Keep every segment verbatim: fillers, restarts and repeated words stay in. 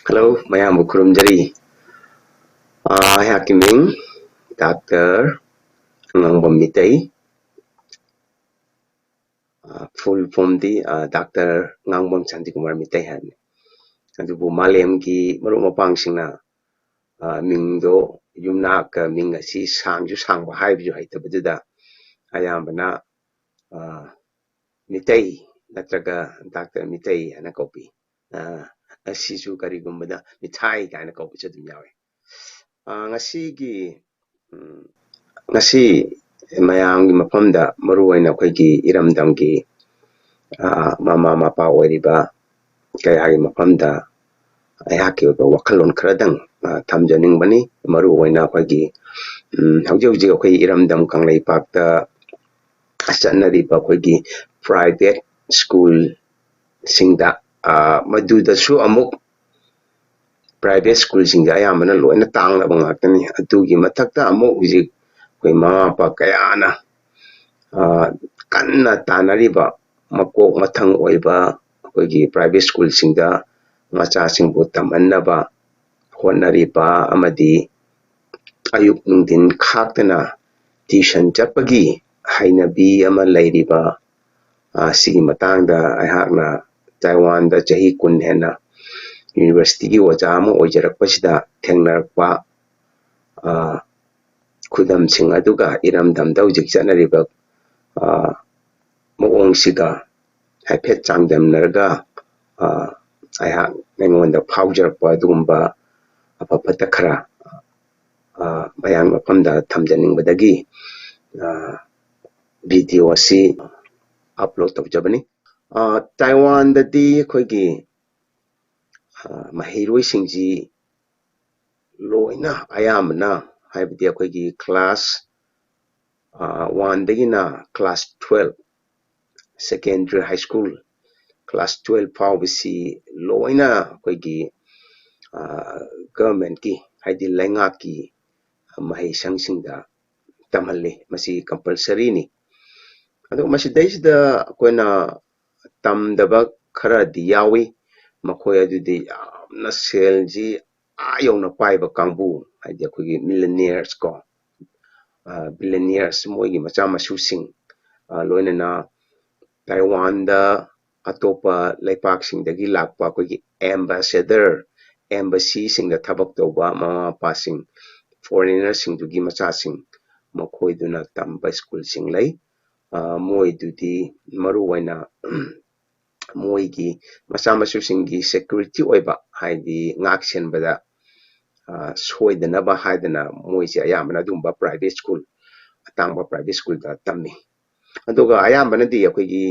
Hello, ꯃꯌꯥꯝꯕꯨ ꯈꯨꯔꯨꯝꯖꯔꯤ꯫ ꯑꯥ, ꯑꯩꯍꯥꯛꯀꯤ ꯃꯤꯡ ꯗꯥꯛꯇꯔ ꯉꯥꯡꯕꯝ ꯃꯤꯇꯩ꯫ ꯑꯥ, full formꯗꯤ, ꯑꯥ, ꯗꯥꯛꯇꯔ ꯉꯥꯡꯕꯝ ꯁꯥꯟꯇꯤꯀꯨꯃꯥꯔ ꯃꯤꯇꯩ ꯍꯥꯏꯕꯅꯤ꯫ ꯑꯗꯨꯕꯨ ꯃꯥꯂꯦꯝꯒꯤ ꯃꯔꯨꯞ ꯃꯄꯥꯡꯁꯤꯡꯅ, ꯑꯥ, ꯃꯤꯡꯗꯣ, ꯌꯨꯝꯅꯥꯛꯀ ꯃꯤꯡ ꯑꯁꯤ ꯁꯥꯡꯁꯨ ꯁꯥꯡꯕ ꯍꯥꯏꯕꯁꯨ ꯍꯩꯇꯕꯗꯨꯗ ꯑꯌꯥꯝꯕꯅ, ꯑꯥ, ꯃꯤꯇꯩ ꯅꯠꯇ꯭ꯔꯒ ꯗꯥꯛꯇꯔ ꯃꯤꯇꯩ ꯍꯥꯏꯅ ꯀꯧꯕꯤ꯫ ꯑꯥ, ꯑꯁꯤꯁꯨ ꯀꯔꯤꯒꯨꯝꯕꯗ ꯃꯤꯊꯥꯏ ꯀꯥꯏꯅ ꯀꯧꯕꯁꯨ ꯑꯗꯨꯝ ꯌꯥꯎꯋꯤ꯫ ꯑꯥ, ꯉꯁꯤꯒꯤ, ꯎꯝ, ꯉꯁꯤ ꯃꯌꯥꯝꯒꯤ ꯃꯐꯝꯗ ꯃꯔꯨ ꯑꯣꯏꯅ ꯑꯩꯈꯣꯏꯒꯤ ꯏꯔꯝꯗꯝꯒꯤ, ꯑꯥ, ꯃꯃꯥ ꯃꯄꯥ ꯑꯣꯏꯔꯤꯕ ꯀꯌꯥꯒꯤ ꯃꯐꯝꯗ ꯑꯩꯍꯥꯛꯀꯤ ꯑꯣꯏꯕ ꯋꯥꯈꯜꯂꯣꯟ ꯈꯔꯗꯪ, ꯑꯥ, ꯊꯝꯖꯅꯤꯡꯕꯅꯤ꯫ ꯃꯔꯨ ꯑꯣꯏꯅ ꯑꯩꯈꯣꯏꯒꯤ, ꯎꯝ, ꯍꯧꯖꯤꯛ ꯍꯧꯖꯤꯛ ꯑꯩꯈꯣꯏ ꯏꯔꯝꯗꯝ ꯀꯪꯂꯩꯄꯥꯛꯇ ꯆꯠꯅꯔꯤꯕ ꯑꯩꯈꯣꯏꯒꯤ private schoolꯁꯤꯡꯗ, ꯑꯥ, ꯃꯗꯨꯗꯁꯨ ꯑꯃꯨꯛ private schoolꯁꯤꯡꯁꯦ ꯑꯌꯥꯝꯕꯅ ꯂꯣꯏꯅ ꯇꯥꯡꯂꯕ ꯉꯥꯛꯇꯅꯤ꯫ ꯑꯗꯨꯒꯤ ꯃꯊꯛꯇ ꯑꯃꯨꯛ ꯍꯧꯖꯤꯛ ꯑꯩꯈꯣꯏ ꯃꯃꯥ ꯃꯄꯥ ꯀꯌꯥꯅ, ꯑꯥ, ꯀꯟꯅ ꯇꯥꯟꯅꯔꯤꯕ ꯃꯀꯣꯛ ꯃꯊꯪ ꯑꯣꯏꯕ ꯑꯩꯈꯣꯏꯒꯤ private schoolꯁꯤꯡꯗ ꯃꯆꯥꯁꯤꯡꯕꯨ ꯇꯝꯍꯟꯅꯕ ꯍꯣꯠꯅꯔꯤꯕ ꯑꯃꯗꯤ ꯑꯌꯨꯛ ꯅꯨꯡꯊꯤꯟ ꯈꯥꯛꯇꯅ tuition ꯆꯠꯄꯒꯤ ꯍꯩꯅꯕꯤ ꯑꯃ ꯂꯩꯔꯤꯕ, ꯑ, ꯁꯤꯒꯤ ꯃꯇꯥꯡꯗ ꯑꯩꯍꯥꯛꯅ ꯇꯥꯏꯋꯥꯟꯗ ꯆꯍꯤ ꯀꯨꯟ ꯍꯦꯟꯅ universityꯒꯤ ꯑꯣꯖꯥ ꯑꯃ ꯑꯣꯏꯖꯔꯛꯄꯁꯤꯗ ꯊꯦꯡꯅꯔꯛꯄ, ꯑ, ꯈꯨꯗꯝꯁꯤꯡ ꯑꯗꯨꯒ ꯏꯔꯝꯗꯝꯗ ꯍꯧꯖꯤꯛ ꯆꯠꯅꯔꯤꯕ, ꯑ, ꯃꯑꯣꯡꯁꯤꯒ ꯍꯥꯏꯐꯦꯠ ꯆꯥꯡꯗꯝꯅꯔꯒ, ꯑ, ꯑꯩꯍꯥꯛ, ꯑꯩꯉꯣꯟꯗ ꯐꯥꯎꯖꯔꯛꯄ ꯑꯗꯨꯒꯨꯝꯕ ꯑꯐ ꯐꯠꯇ ꯈꯔ, ꯑ, ꯃꯌꯥꯝ ꯃꯐꯝꯗ ꯊꯝꯖꯅꯤꯡꯕꯗꯒꯤ, ꯑ, video ꯑꯁꯤ upload ꯇꯧꯖꯕꯅꯤ꯫ ꯑ, ꯇꯥꯏꯋꯥꯟꯗꯗꯤ ꯑꯩꯈꯣꯏꯒꯤ, ꯑ, ꯃꯍꯩꯔꯣꯏꯁꯤꯡꯁꯤ ꯂꯣꯏꯅ ꯑꯌꯥꯝꯕꯅ, ꯍꯥꯏꯕꯗꯤ ꯑꯩꯈꯣꯏꯒꯤ class, ꯑ, oneꯗꯒꯤꯅ class twelve, secondary, high school, class twelve ꯐꯥꯎꯕꯁꯤ ꯂꯣꯏꯅ ꯑꯩꯈꯣꯏꯒꯤ, ꯑ, governmentꯀꯤ, ꯍꯥꯏꯗꯤ ꯂꯩꯉꯥꯛꯀꯤ ꯃꯍꯩꯁꯪꯁꯤꯡꯗ ꯇꯝꯍꯜꯂꯤ꯫ ꯃꯁꯤ compulsoryꯅꯤ꯫ ꯑꯗꯣ ꯃꯁꯤꯗꯩꯁꯤꯗ ꯑꯩꯈꯣꯏꯅ ꯇꯝꯗꯕ ꯈꯔꯗꯤ ꯌꯥꯎꯏ꯫ ꯃꯈꯣꯏ ꯑꯗꯨꯗꯤ ꯌꯥꯝ ꯌꯥꯝꯅ ꯁꯦꯜꯁꯤ ꯑꯥ ꯌꯧꯅ ꯄꯥꯏꯕ ꯀꯥꯡꯕꯨ, ꯍꯥꯏꯗꯤ ꯑꯩꯈꯣꯏꯒꯤ millionaires ꯀꯣ, billionaires, ꯃꯣꯏꯒꯤ ꯃꯆꯥ ꯃꯁꯨꯁꯤꯡ, ꯂꯣꯏꯅꯅ ꯇꯥꯏꯋꯥꯟꯗ ꯑꯇꯣꯞꯄ ꯂꯩꯄꯥꯛꯁꯤꯡꯗꯒꯤ ꯂꯥꯛꯄ ꯑꯩꯈꯣꯏꯒꯤ ambassador, embassy ꯁꯤꯡꯗ ꯊꯕꯛ ꯇꯧꯕ ꯃꯃꯥ ꯃꯄꯥꯁꯤꯡ, foreigner ꯁꯤꯡꯗꯨꯒꯤ ꯃꯆꯥꯁꯤꯡ, ꯃꯈꯣꯏꯗꯨꯅ ꯇꯝꯕ ꯁ꯭ꯀꯨꯜꯁꯤꯡ ꯂꯩ꯫ ꯃꯣꯏꯗꯨꯗꯤ ꯃꯔꯨ ꯑꯣꯏꯅ ꯃꯣꯏꯒꯤ ꯃꯆꯥ ꯃꯁꯨꯁꯤꯡꯒꯤ security ꯑꯣꯏꯕ, ꯍꯥꯏꯗꯤ ꯉꯥꯛ ꯁꯦꯟꯕꯗ ꯁꯣꯏꯗꯅꯕ ꯍꯥꯏꯗꯅ ꯃꯣꯏꯁꯦ ꯑꯌꯥꯝꯕꯅ ꯑꯗꯨꯒꯨꯝꯕ private school, ꯑꯇꯥꯡꯕ private school ꯗ ꯇꯝꯃꯤ꯫ ꯑꯗꯨꯒ ꯑꯌꯥꯝꯕꯅꯗꯤ ꯑꯩꯈꯣꯏꯒꯤ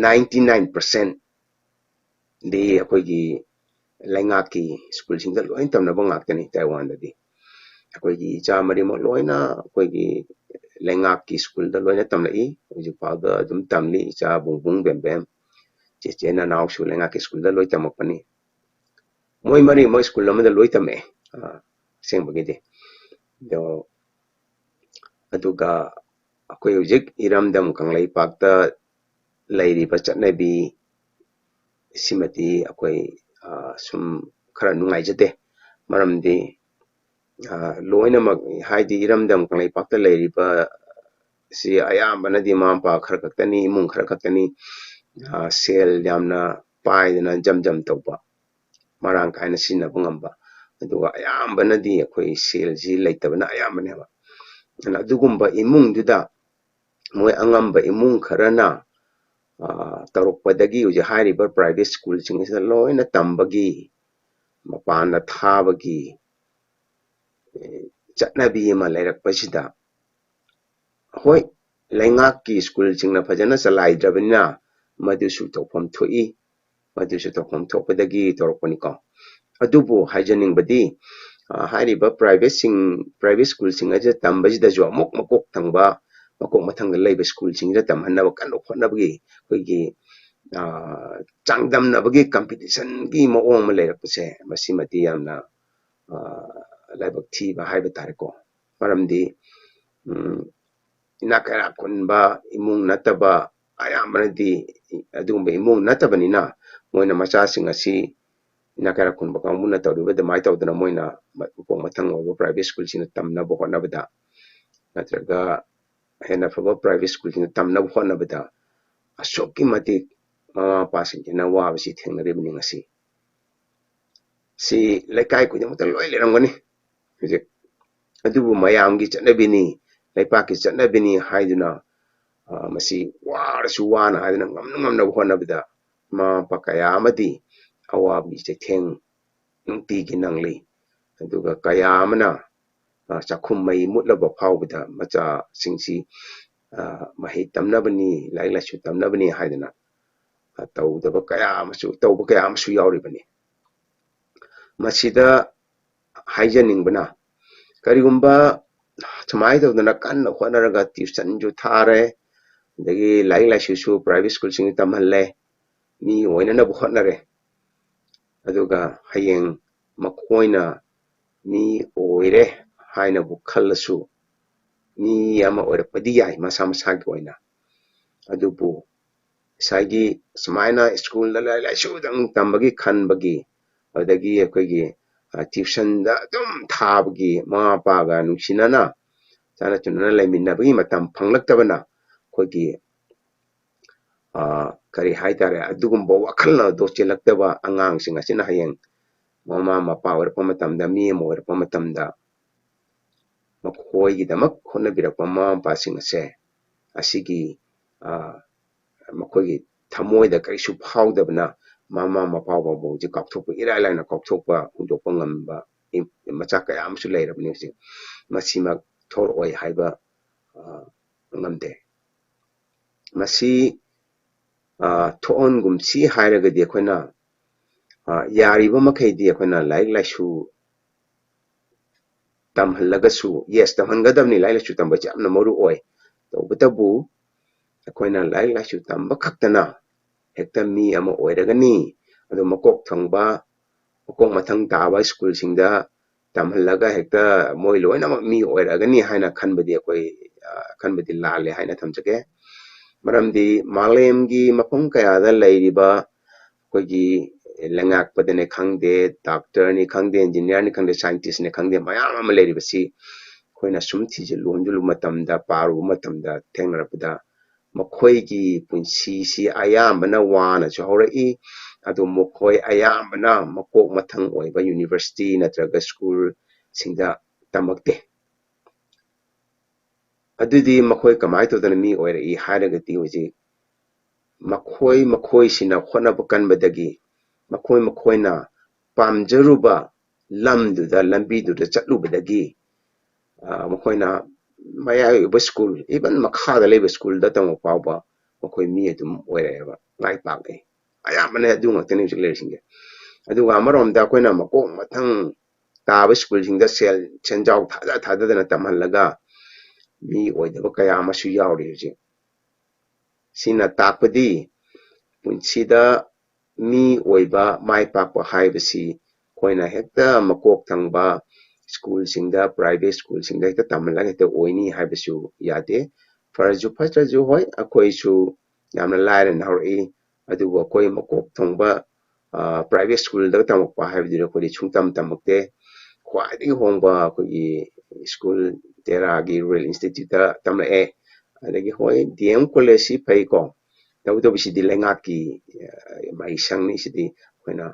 ninety nine percent ꯗꯤ ꯑꯩꯈꯣꯏꯒꯤ ꯂꯩꯉꯥꯛꯀꯤ ꯁ꯭ꯀꯨꯜꯁꯤꯡꯗ ꯂꯣꯏ ꯇꯝꯅꯕ ꯉꯥꯛꯇꯅꯤ ꯇꯥꯏꯋꯥꯟꯗꯗꯤ꯫ ꯑꯩꯈꯣꯏꯒꯤ ꯏꯆꯥ ꯃꯔꯤꯃꯛ ꯂꯣꯏꯅ ꯑꯩꯈꯣꯏꯒꯤ ꯂꯩꯉꯥꯛꯀꯤ ꯁ꯭ꯀꯨꯜꯗ ꯂꯣꯏꯅ ꯇꯝꯂꯛꯏ꯫ ꯍꯧꯖꯤꯛ ꯐꯥꯎꯗ ꯑꯗꯨꯝ ꯇꯝꯂꯤ꯫ ꯏꯆꯥ ꯕꯨꯡꯕꯨꯡ, ꯕꯦꯝꯕꯦꯝ, ꯆꯦꯆꯦ ꯅꯅꯥꯎꯁꯨ ꯂꯩꯉꯥꯛꯀꯤ ꯁ꯭ꯀꯨꯜꯗ ꯂꯣꯏ ꯇꯝꯃꯛꯄꯅꯤ꯫ ꯃꯣꯏ ꯃꯔꯤꯃꯛ ꯁ꯭ꯀꯨꯜ ꯑꯃꯗ ꯂꯣꯏ ꯇꯝꯃꯛꯑꯦ, ꯑꯁꯦꯡꯕꯒꯤꯗꯤ꯫ ꯑꯗꯣ, ꯑꯗꯨꯒ ꯑꯩꯈꯣꯏ ꯍꯧꯖꯤꯛ ꯏꯔꯝꯗꯝ ꯀꯪꯂꯩꯄꯥꯛꯇ ꯂꯩꯔꯤꯕ ꯆꯠꯅꯕꯤ ꯁꯤꯃꯗꯤ ꯑꯩꯈꯣꯏ ꯁꯨꯝ ꯈꯔ ꯅꯨꯡꯉꯥꯏꯖꯗꯦ꯫ ꯃꯔꯝꯗꯤ ꯂꯣꯏꯅꯃꯛ, ꯍꯥꯏꯗꯤ ꯏꯔꯝꯗꯝ ꯀꯪꯂꯩꯄꯥꯛꯇ ꯂꯩꯔꯤꯕ ꯁꯤ ꯑꯌꯥꯝꯕꯅꯗꯤ ꯃꯃꯥ ꯃꯄꯥ ꯈꯔ ꯈꯛꯇꯅꯤ, ꯏꯃꯨꯡ ꯈꯔ ꯈꯛꯇꯅꯤ ꯁꯦꯜ ꯌꯥꯝꯅ ꯄꯥꯏꯗꯅ ꯖꯝ ꯖꯝ ꯇꯧꯕ, ꯃꯔꯥꯡ ꯀꯥꯏꯅ ꯁꯤꯖꯤꯟꯅꯕ ꯉꯝꯕ꯫ ꯑꯗꯨꯒ ꯑꯌꯥꯝꯕꯅꯗꯤ ꯑꯩꯈꯣꯏ ꯁꯦꯜꯁꯤ ꯂꯩꯇꯕꯅ ꯑꯌꯥꯝꯕꯅꯦꯕ꯫ ꯑꯗꯨꯅ ꯑꯗꯨꯒꯨꯝꯕ ꯏꯃꯨꯡꯗꯨꯗ ꯃꯣꯏ ꯑꯉꯝꯕ ꯏꯃꯨꯡ ꯈꯔꯅ ꯇꯧꯔꯛꯄꯗꯒꯤ ꯍꯧꯖꯤꯛ ꯍꯥꯏꯔꯤꯕ private ꯁ꯭ꯀꯨꯜꯁꯤꯡ ꯑꯁꯤꯗ ꯂꯣꯏꯅ ꯇꯝꯕꯒꯤ, ꯃꯄꯥꯟꯗ ꯊꯥꯕꯒꯤ ꯆꯠꯅꯕꯤ ꯑꯃ ꯂꯩꯔꯛꯄꯁꯤꯗ, ꯍꯣꯏ, ꯂꯩꯉꯥꯛꯀꯤ ꯁ꯭ꯀꯨꯜꯁꯤꯡꯅ ꯐꯖꯅ ꯆꯂꯥꯏꯗ꯭ꯔꯕꯅꯤꯅ ꯃꯗꯨꯁꯨ ꯇꯧꯐꯝ ꯊꯣꯛꯏ꯫ ꯃꯗꯨꯁꯨ ꯇꯧꯐꯝ ꯊꯣꯛꯄꯗꯒꯤ ꯇꯧꯔꯛꯄꯅꯤꯀꯣ꯫ ꯑꯗꯨꯕꯨ ꯍꯥꯏꯖꯅꯤꯡꯕꯗꯤ, ꯍꯥꯏꯔꯤꯕ private ꯁ꯭ꯀꯨꯜꯁꯤꯡ ꯑꯁꯤꯗ ꯇꯝꯕꯁꯤꯗꯁꯨ ꯑꯃꯨꯛ ꯃꯀꯣꯛ ꯊꯪꯕ, ꯃꯀꯣꯛ ꯃꯊꯪꯗ ꯂꯩꯕ ꯁ꯭ꯀꯨꯜꯁꯤꯡꯁꯤꯗ ꯇꯝꯍꯟꯅꯕ ꯀꯟꯅ ꯍꯣꯠꯅꯕꯒꯤ ꯑꯩꯈꯣꯏꯒꯤ ꯆꯥꯡꯗꯝꯅꯕꯒꯤ competition ꯒꯤ ꯃꯑꯣꯡ ꯑꯃ ꯂꯩꯔꯛꯄꯁꯦ, ꯃꯁꯤꯃꯗꯤ ꯌꯥꯝꯅ ꯂꯥꯏꯕꯛ ꯊꯤꯕ ꯍꯥꯏꯕ ꯇꯥꯔꯦꯀꯣ꯫ ꯃꯔꯝꯗꯤ ꯏꯅꯥꯛ ꯀꯩꯔꯥꯛ ꯈꯨꯟꯕ ꯏꯃꯨꯡ ꯅꯠꯇꯕ, ꯑꯌꯥꯝꯕꯅꯗꯤ ꯑꯗꯨꯒꯨꯝꯕ ꯏꯃꯨꯡ ꯅꯠꯇꯕꯅꯤꯅ ꯃꯣꯏꯅ ꯃꯆꯥꯁꯤꯡ ꯑꯁꯤ ꯏꯅꯥꯛ ꯀꯩꯔꯥꯛ ꯈꯨꯟꯕ ꯀꯥꯡꯕꯨꯅ ꯇꯧꯔꯤꯕ ꯑꯗꯨꯃꯥꯏꯅ ꯇꯧꯗꯅ ꯃꯣꯏꯅ ꯃ-, ꯃꯈꯣꯡ ꯃꯊꯪ ꯑꯣꯏꯕ private schoolꯁꯤꯡꯗ ꯇꯝꯅꯕ ꯍꯣꯠꯅꯕꯗ, ꯅꯠꯇ꯭ꯔꯒ ꯍꯦꯟꯅ ꯐꯕ private schoolꯁꯤꯡꯗ ꯇꯝꯅꯕ ꯍꯣꯠꯅꯕꯗ ꯑꯁꯨꯛꯀꯤ ꯃꯇꯤꯛ ꯃꯃꯥ ꯃꯄꯥꯁꯤꯡꯁꯤꯅ ꯋꯥꯕꯁꯤ ꯊꯦꯡꯅꯔꯤꯕꯅꯤ ꯉꯁꯤ꯫ ꯁꯤ ꯂꯩꯀꯥꯏ ꯈꯨꯗꯤꯡꯃꯛꯇ ꯂꯣꯏ ꯂꯩꯔꯝꯒꯅꯤ ꯍꯧꯖꯤꯛ꯫ ꯑꯗꯨꯕꯨ ꯃꯌꯥꯝꯒꯤ ꯆꯠꯅꯕꯤꯅꯤ, ꯂꯩꯄꯥꯛꯀꯤ ꯆꯠꯅꯕꯤꯅꯤ ꯍꯥꯏꯗꯨꯅ, ꯑ, ꯃꯁꯤ ꯋꯥꯔꯁꯨ ꯋꯥꯅ ꯍꯥꯏꯗꯨꯅ ꯉꯝꯅ ꯉꯝꯅꯕ ꯍꯣꯠꯅꯕꯗ ꯃꯃꯥ ꯃꯄꯥ ꯀꯌꯥ ꯑꯃꯗꯤ ꯑꯋꯥꯕꯒꯤ ꯆꯩꯊꯦꯡ ꯅꯨꯡꯇꯤꯒꯤ ꯅꯪꯂꯤ꯫ ꯑꯗꯨꯒ ꯀꯌꯥ ꯑꯃꯅ, ꯑ, ꯆꯥꯛꯈꯨꯝ ꯃꯩ ꯃꯨꯠꯂꯕ ꯐꯥꯎꯕꯗ ꯃꯆꯥꯁꯤꯡꯁꯤ, ꯑ, ꯃꯍꯩ ꯇꯝꯅꯕꯅꯤ, ꯂꯥꯏꯔꯤꯛ ꯂꯥꯏꯁꯨ ꯇꯝꯅꯕꯅꯤ ꯍꯥꯏꯗꯅ, ꯑ, ꯇꯧꯗꯕ ꯀꯌꯥ ꯑꯃꯁꯨ, ꯇꯧꯕ ꯀꯌꯥ ꯑꯃꯁꯨ ꯌꯥꯎꯔꯤꯕꯅꯤ꯫ ꯃꯁꯤꯗ ꯍꯥꯏꯖꯅꯤꯡꯕꯅ, ꯀꯔꯤꯒꯨꯝꯕ ꯁꯨꯃꯥꯏꯅ ꯇꯧꯗꯅ ꯀꯟꯅ ꯍꯣꯠꯅꯔꯒ tuitionꯁꯨ ꯊꯥꯔꯦ, ꯑꯗꯒꯤ ꯂꯥꯏꯔꯤꯛ ꯂꯥꯏꯁꯨꯁꯨ private schoolꯁꯤꯡꯗ ꯇꯝꯍꯜꯂꯦ, ꯃꯤ ꯑꯣꯏꯅꯅꯕ ꯍꯣꯠꯅꯔꯦ, ꯑꯗꯨꯒ ꯍꯌꯦꯡ ꯃꯈꯣꯏꯅ ꯃꯤ ꯑꯣꯏꯔꯦ ꯍꯥꯏꯅꯕꯨ ꯈꯜꯂꯁꯨ, ꯃꯤ ꯑꯃ ꯑꯣꯏꯔꯛꯄꯗꯤ ꯌꯥꯏ ꯃꯁꯥ ꯃꯁꯥꯒꯤ ꯑꯣꯏꯅ, ꯑꯗꯨꯕꯨ ꯉꯁꯥꯏꯒꯤ ꯁꯨꯃꯥꯏꯅ schoolꯗ ꯂꯥꯏꯔꯤꯛ ꯂꯥꯏꯁꯨꯗꯪ ꯇꯝꯕꯒꯤ ꯈꯟꯕꯒꯤ, ꯑꯗꯒꯤ ꯑꯩꯈꯣꯏꯒꯤ, ꯑ, tuitionꯗ ꯑꯗꯨꯝ ꯊꯥꯕꯒꯤ, ꯃꯃꯥ ꯃꯄꯥꯒ ꯅꯨꯡꯁꯤꯅꯅ ꯆꯥꯟꯅ ꯆꯨꯅꯅ ꯂꯩꯃꯤꯟꯅꯕꯒꯤ ꯃꯇꯝ ꯐꯪꯂꯛꯇꯕꯅ ꯑꯩꯈꯣꯏꯒꯤ, ꯑ, ꯀꯔꯤ ꯍꯥꯏꯇꯥꯔꯦ, ꯑꯗꯨꯒꯨꯝꯕ ꯋꯥꯈꯜ ꯑꯗꯣ ꯆꯦꯜꯂꯛꯇꯕ ꯑꯉꯥꯡꯁꯤꯡ ꯑꯁꯤꯅ ꯍꯌꯦꯡ ꯃꯃꯥ ꯃꯄꯥ ꯑꯣꯏꯔꯛꯄ ꯃꯇꯝꯗ, ꯃꯤ ꯑꯃ ꯑꯣꯏꯔꯛꯄ ꯃꯇꯝꯗ ꯃꯈꯣꯏꯒꯤꯗꯃꯛ ꯍꯣꯠꯅꯕꯤꯔꯛꯄ ꯃꯃꯥ ꯃꯄꯥꯁꯤꯡ ꯑꯁꯦ ꯑꯁꯤꯒꯤ, ꯑ, ꯃꯈꯣꯏꯒꯤ ꯊꯃꯣꯏꯗ ꯀꯔꯤꯁꯨ ꯐꯥꯎꯗꯕꯅ ꯃꯃꯥ ꯃꯄꯥ ꯐꯥꯎꯕ ꯍꯧꯖꯤꯛ ꯀꯥꯎꯊꯣꯛꯄ, ꯏꯔꯥꯏ ꯂꯥꯏꯅ ꯀꯥꯎꯊꯣꯛꯄ, ꯍꯨꯟꯗꯣꯛꯄ ꯉꯝꯕ ꯏ-, ꯃꯆꯥ ꯀꯌꯥ ꯑꯃꯁꯨ ꯂꯩꯔꯕꯅꯤ ꯍꯧꯖꯤꯛ꯫ ꯃꯁꯤꯃꯛ ꯊꯣꯛꯂꯛꯑꯣꯏ ꯍꯥꯏꯕ, ꯑ, ꯉꯝꯗꯦ꯫ ꯃꯁꯤ, ꯑ, ꯊꯣꯛꯍꯟꯒꯨꯝꯁꯤ ꯍꯥꯏꯔꯒꯗꯤ ꯑꯩꯈꯣꯏꯅ, ꯑ, ꯌꯥꯔꯤꯕ ꯃꯈꯩꯗꯤ ꯑꯩꯈꯣꯏꯅ ꯂꯥꯏꯔꯤꯛ ꯂꯥꯏꯁꯨ ꯇꯝꯍꯜꯂꯒꯁꯨ, yes, ꯇꯝꯍꯟꯒꯗꯕꯅꯤ, ꯂꯥꯏꯔꯤꯛ ꯂꯥꯏꯁꯨ ꯇꯝꯕꯁꯤ ꯌꯥꯝꯅ ꯃꯔꯨ ꯑꯣꯏ꯫ ꯇꯧꯕꯇꯕꯨ ꯑꯩꯈꯣꯏꯅ ꯂꯥꯏꯔꯤꯛ ꯂꯥꯏꯁꯨ ꯇꯝꯕ ꯈꯛꯇꯅ ꯍꯦꯛꯇ ꯃꯤ ꯑꯃ ꯑꯣꯏꯔꯒꯅꯤ, ꯑꯗꯨ ꯃꯀꯣꯛ ꯊꯪꯕ, ꯃꯀꯣꯛ ꯃꯊꯪ ꯇꯥꯕ schoolꯁꯤꯡꯗ ꯇꯝꯍꯜꯂꯒ ꯍꯦꯛꯇ ꯃꯣꯏ ꯂꯣꯏꯅꯃꯛ ꯃꯤ ꯑꯣꯏꯔꯛꯑꯒꯅꯤ ꯍꯥꯏꯅ ꯈꯟꯕꯗꯤ ꯑꯩꯈꯣꯏ, ꯑ, ꯈꯟꯕꯗꯤ ꯂꯥꯜꯂꯦ ꯍꯥꯏꯅ ꯊꯝꯖꯒꯦ꯫ ꯃꯔꯝꯗꯤ ꯃꯥꯂꯦꯝꯒꯤ ꯃꯐꯝ ꯀꯌꯥꯗ ꯂꯩꯔꯤꯕ ꯑꯩꯈꯣꯏꯒꯤ ꯂꯩꯉꯥꯛꯄꯗꯅꯦ ꯈꯪꯗꯦ, ꯗꯥꯛꯇꯔꯅꯤ ꯈꯪꯗꯦ, ꯏꯟꯖꯤꯅꯤꯌꯥꯔꯅꯤ ꯈꯪꯗꯦ, ꯁꯥꯏꯟꯇꯤꯁꯅꯤ ꯈꯪꯗꯦ, ꯃꯌꯥꯝ ꯑꯃ ꯂꯩꯔꯤꯕꯁꯤ ꯑꯩꯈꯣꯏꯅ ꯁꯨꯝ ꯊꯤꯖꯤꯜꯂꯨ ꯍꯨꯟꯖꯤꯜꯂꯨꯕ ꯃꯇꯝꯗ, ꯄꯥꯔꯨꯕ ꯃꯇꯝꯗ, ꯊꯦꯡꯅꯔꯛꯄꯗ ꯃꯈꯣꯏꯒꯤ ꯄꯨꯟꯁꯤꯁꯤ ꯑꯌꯥꯝꯕꯅ ꯋꯥꯅꯁꯨ ꯍꯧꯔꯛꯏ꯫ ꯑꯗꯨ ꯃꯈꯣꯏ ꯑꯌꯥꯝꯕꯅ ꯃꯀꯣꯛ ꯃꯊꯪ ꯑꯣꯏꯕ ꯌꯨꯅꯤꯚꯔꯁꯤꯇꯤ ꯅꯠꯇ꯭ꯔꯒ ꯁ꯭ꯀꯨꯜꯁꯤꯡꯗ ꯇꯝꯃꯛꯇꯦ꯫ ꯑꯗꯨꯗꯤ ꯃꯈꯣꯏ ꯀꯃꯥꯏꯅ ꯇꯧꯗꯅ ꯃꯤ ꯑꯣꯏꯔꯛꯏ ꯍꯥꯏꯔꯒꯗꯤ, ꯍꯧꯖꯤꯛ ꯃꯈꯣꯏ ꯃꯈꯣꯏꯁꯤꯅ ꯍꯣꯠꯅꯕ ꯀꯟꯕꯗꯒꯤ, ꯃꯈꯣꯏ ꯃꯈꯣꯏꯅ ꯄꯥꯝꯖꯔꯨꯕ ꯂꯝꯗꯨꯗ, ꯂꯝꯕꯤꯗꯨꯗ ꯆꯠꯂꯨꯕꯗꯒꯤ, ꯑ, ꯃꯈꯣꯏꯅ ꯃꯌꯥꯏ ꯑꯣꯏꯕ ꯁ꯭ꯀꯨꯜ, even ꯃꯈꯥꯗ ꯂꯩꯕ ꯁ꯭ꯀꯨꯜꯗ ꯇꯝꯃꯛ ꯐꯥꯎꯕ ꯃꯈꯣꯏ ꯃꯤ ꯑꯗꯨꯝ ꯑꯣꯏꯔꯛꯑꯦꯕ, ꯃꯥꯏ ꯄꯥꯛꯂꯛꯑꯦ꯫ ꯑꯌꯥꯝꯕꯅ ꯑꯗꯨ ꯉꯥꯛꯇꯅꯤ ꯍꯧꯖꯤꯛ ꯂꯩꯔꯤꯁꯤꯡꯁꯦ꯫ ꯑꯗꯨꯒ ꯑꯃꯔꯣꯝꯗ ꯑꯩꯈꯣꯏꯅ ꯃꯀꯣꯛ ꯃꯊꯪ ꯇꯥꯕ ꯁ꯭ꯀꯨꯜꯁꯤꯡꯗ ꯁꯦꯜ, ꯁꯦꯟꯖꯥꯎ ꯊꯥꯗ ꯊꯥꯗꯗꯅ ꯇꯝꯍꯜꯂꯒ ꯃꯤ ꯑꯣꯏꯗꯕ ꯀꯌꯥ ꯑꯃꯁꯨ ꯌꯥꯎꯔꯤ ꯍꯧꯖꯤꯛ꯫ ꯁꯤꯅ ꯇꯥꯛꯄꯗꯤ ꯄꯨꯟꯁꯤꯗ ꯃꯤ ꯑꯣꯏꯕ, ꯃꯥꯏ ꯄꯥꯛꯄ ꯍꯥꯏꯕꯁꯤ ꯑꯩꯈꯣꯏꯅ ꯍꯦꯛꯇ ꯃꯀꯣꯛ ꯊꯪꯕ ꯁ꯭ꯀꯨꯜꯁꯤꯡꯗ, ꯄ꯭ꯔꯥꯏꯚꯦꯠ ꯁ꯭ꯀꯨꯜꯁꯤꯡꯗ ꯍꯦꯛꯇ ꯇꯝꯍꯜꯂꯒ ꯍꯦꯛꯇ ꯑꯣꯏꯅꯤ ꯍꯥꯏꯕꯁꯨ ꯌꯥꯗꯦ꯫ ꯐꯔꯁꯨ ꯐꯠꯇ꯭ꯔꯁꯨ, ꯍꯣꯏ, ꯑꯩꯈꯣꯏꯁꯨ ꯌꯥꯝꯅ ꯂꯥꯏꯔꯅ ꯍꯧꯔꯛꯏ, ꯑꯗꯨꯕꯨ ꯑꯩꯈꯣꯏ ꯃꯀꯣꯛ ꯊꯣꯡꯕ, ꯑ, ꯄ꯭ꯔꯥꯏꯚꯦꯠ ꯁ꯭ꯀꯨꯜꯗ ꯇꯝꯃꯛꯄ ꯍꯥꯏꯕꯗꯨꯗꯤ ꯑꯩꯈꯣꯏꯗꯤ ꯁꯨꯡꯇꯝ ꯇꯝꯃꯛꯇꯦ꯫ ꯈ꯭ꯋꯥꯏꯗꯒꯤ ꯍꯣꯡꯕ ꯑꯩꯈꯣꯏꯒꯤ ꯁ꯭ꯀꯨꯜ ꯇꯦꯔꯥꯒꯤ ꯔꯨꯔꯦꯜ ꯏꯟꯁꯇꯤꯇ꯭ꯌꯨꯠꯇ ꯇꯝꯃꯛꯑꯦ꯫ ꯑꯗꯒꯤ, ꯍꯣꯏ, ꯗꯤ ꯑꯦꯝ ꯀꯣꯂꯦꯖꯁꯤ ꯐꯩꯀꯣ, ꯇꯧꯕꯇꯕꯨ ꯁꯤꯗꯤ ꯂꯩꯉꯥꯛꯀꯤ, ꯑ, ꯃꯍꯩꯁꯪꯅꯤ꯫ ꯁꯤꯗꯤ ꯑꯩꯈꯣꯏꯅ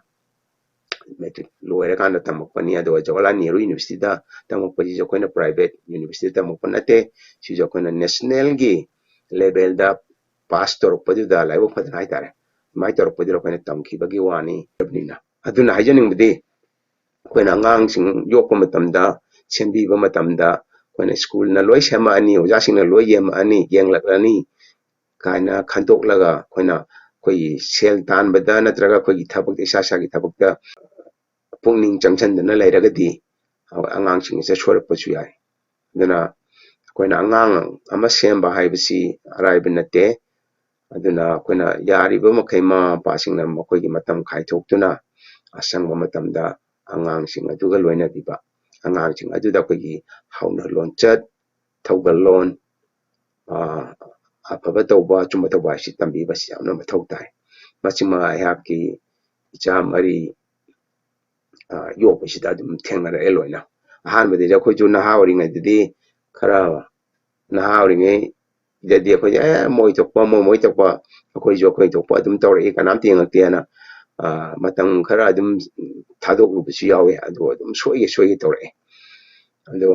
ꯃꯦꯇ꯭ꯔꯤꯛ ꯂꯣꯏꯔꯀꯥꯟꯗ ꯇꯝꯃꯛꯄꯅꯤ꯫ ꯑꯗꯨꯒ ꯖꯋꯥꯍꯔꯂꯥꯜ ꯅꯦꯍꯔꯨ ꯌꯨꯅꯤꯚꯔꯁꯤꯇꯤꯗ ꯇꯝꯃꯛꯄꯁꯤꯁꯨ ꯑꯩꯈꯣꯏꯅ ꯄ꯭ꯔꯥꯏꯚꯦꯠ ꯌꯨꯅꯤꯚꯔꯁꯤꯇꯤꯗ ꯇꯝꯃꯛꯄ ꯅꯠꯇꯦ꯫ ꯁꯤꯁꯨ ꯑꯩꯈꯣꯏꯅ ꯅꯦꯁꯅꯦꯜꯒꯤ ꯂꯦꯚꯦꯜꯗ ꯄꯥꯁ ꯇꯧꯔꯛꯄꯗꯨꯗ, ꯂꯥꯏꯕꯛ ꯐꯗꯅ ꯍꯥꯏꯇꯥꯔꯦ, ꯑꯗꯨꯃꯥꯏꯅ ꯇꯧꯔꯛꯄꯗꯨꯗ ꯑꯩꯈꯣꯏꯅ ꯇꯝꯈꯤꯕꯒꯤ ꯋꯥꯅꯤ꯫ ꯑꯗꯨꯅ ꯍꯥꯏꯖꯅꯤꯡꯕꯗꯤ, ꯑꯩꯈꯣꯏꯅ ꯑꯉꯥꯡꯁꯤꯡ ꯌꯣꯛꯄ ꯃꯇꯝꯗ, ꯁꯦꯝꯕꯤꯕ ꯃꯇꯝꯗ, ꯑꯩꯈꯣꯏꯅ ꯁ꯭ꯀꯨꯜꯅ ꯂꯣꯏ ꯁꯦꯝꯃꯛꯑꯅꯤ, ꯑꯣꯖꯥꯁꯤꯡꯅ ꯂꯣꯏ ꯌꯦꯡꯉꯛꯑꯅꯤ, ꯌꯦꯡꯂꯛꯂꯅꯤ ꯀꯥꯏꯅ ꯈꯟꯗꯣꯛꯂꯒ, ꯑꯩꯈꯣꯏꯅ ꯑꯩꯈꯣꯏꯒꯤ ꯁꯦꯜ ꯇꯥꯟꯕꯗ ꯅꯠꯇ꯭ꯔꯒ ꯑꯩꯈꯣꯏꯒꯤ ꯊꯕꯛꯇ, ꯏꯁꯥ ꯏꯁꯥꯒꯤ ꯊꯕꯛꯇ ꯄꯨꯛꯅꯤꯡ ꯆꯪꯁꯤꯟꯗꯅ ꯂꯩꯔꯒꯗꯤ, ꯑꯉꯥꯡꯁꯤꯡ ꯑꯁꯦ ꯁꯣꯏꯔꯛꯄꯁꯨ ꯌꯥꯏ꯫ ꯑꯗꯨꯅ ꯑꯩꯈꯣꯏꯅ ꯑꯉꯥꯡ ꯑꯃ ꯁꯦꯝꯕ ꯍꯥꯏꯕꯁꯤ ꯑꯔꯥꯏꯕ ꯅꯠꯇꯦ꯫ ꯑꯗꯨꯅ ꯑꯩꯈꯣꯏꯅ ꯌꯥꯔꯤꯕ ꯃꯈꯩ ꯃꯃꯥ ꯃꯄꯥꯁꯤꯡꯅ ꯃꯈꯣꯏꯒꯤ ꯃꯇꯝ ꯈꯥꯏꯊꯣꯛꯇꯨꯅ ꯑꯁꯪꯕ ꯃꯇꯝꯗ ꯑꯉꯥꯡꯁꯤꯡ ꯑꯗꯨꯒ ꯂꯣꯏꯅꯕꯤꯕ, ꯑꯉꯥꯡꯁꯤꯡ ꯑꯗꯨꯗ ꯑꯩꯈꯣꯏꯒꯤ ꯍꯧꯅ ꯂꯣꯟꯆꯠ, ꯊꯧꯒꯜꯂꯣꯟ, ꯑ, ꯑꯐꯕ ꯇꯧꯕ, ꯑꯆꯨꯝꯕ ꯇꯧꯕ ꯍꯥꯏꯁꯤ ꯇꯝꯕꯤꯕꯁꯤ ꯌꯥꯝꯅ ꯃꯊꯧ ꯇꯥꯏ꯫ ꯃꯁꯤꯃ ꯑꯩꯍꯥꯛꯀꯤ ꯏꯆꯥ ꯃꯔꯤ, ꯑ, ꯌꯣꯛꯄꯁꯤꯗ ꯑꯗꯨꯝ ꯊꯦꯡꯅꯔꯛꯑꯦ ꯂꯣꯏꯅ꯫ ꯑꯍꯥꯟꯕꯗꯗꯤ ꯑꯩꯈꯣꯏꯁꯨ ꯅꯍꯥ ꯑꯣꯏꯔꯤꯉꯩꯗꯗꯤ ꯈꯔ ꯅꯍꯥ ꯑꯣꯏꯔꯤꯉꯩꯗꯗꯤ ꯑꯩꯈꯣꯏꯁꯦ, "ꯑꯦ, ꯃꯣꯏ ꯊꯣꯛꯄ, ꯃꯣꯏ, ꯃꯣꯏ ꯊꯣꯛꯄ, ꯑꯩꯈꯣꯏꯁꯨ ꯑꯩꯈꯣꯏ ꯊꯣꯛꯄ ꯑꯗꯨꯝ ꯇꯧꯔꯛꯏ, ꯀꯅꯥꯝꯇ ꯌꯦꯡꯉꯛꯇꯦꯅ", ꯑ, ꯃꯇꯝ ꯈꯔ ꯑꯗꯨꯝ ꯊꯥꯗꯣꯛꯂꯨꯕꯁꯨ ꯌꯥꯎꯋꯤ꯫ ꯑꯗꯨ ꯑꯗꯨꯝ ꯁꯣꯏꯒꯦ ꯁꯣꯏꯒꯦ ꯇꯧꯔꯛꯑꯦ꯫ ꯑꯗꯣ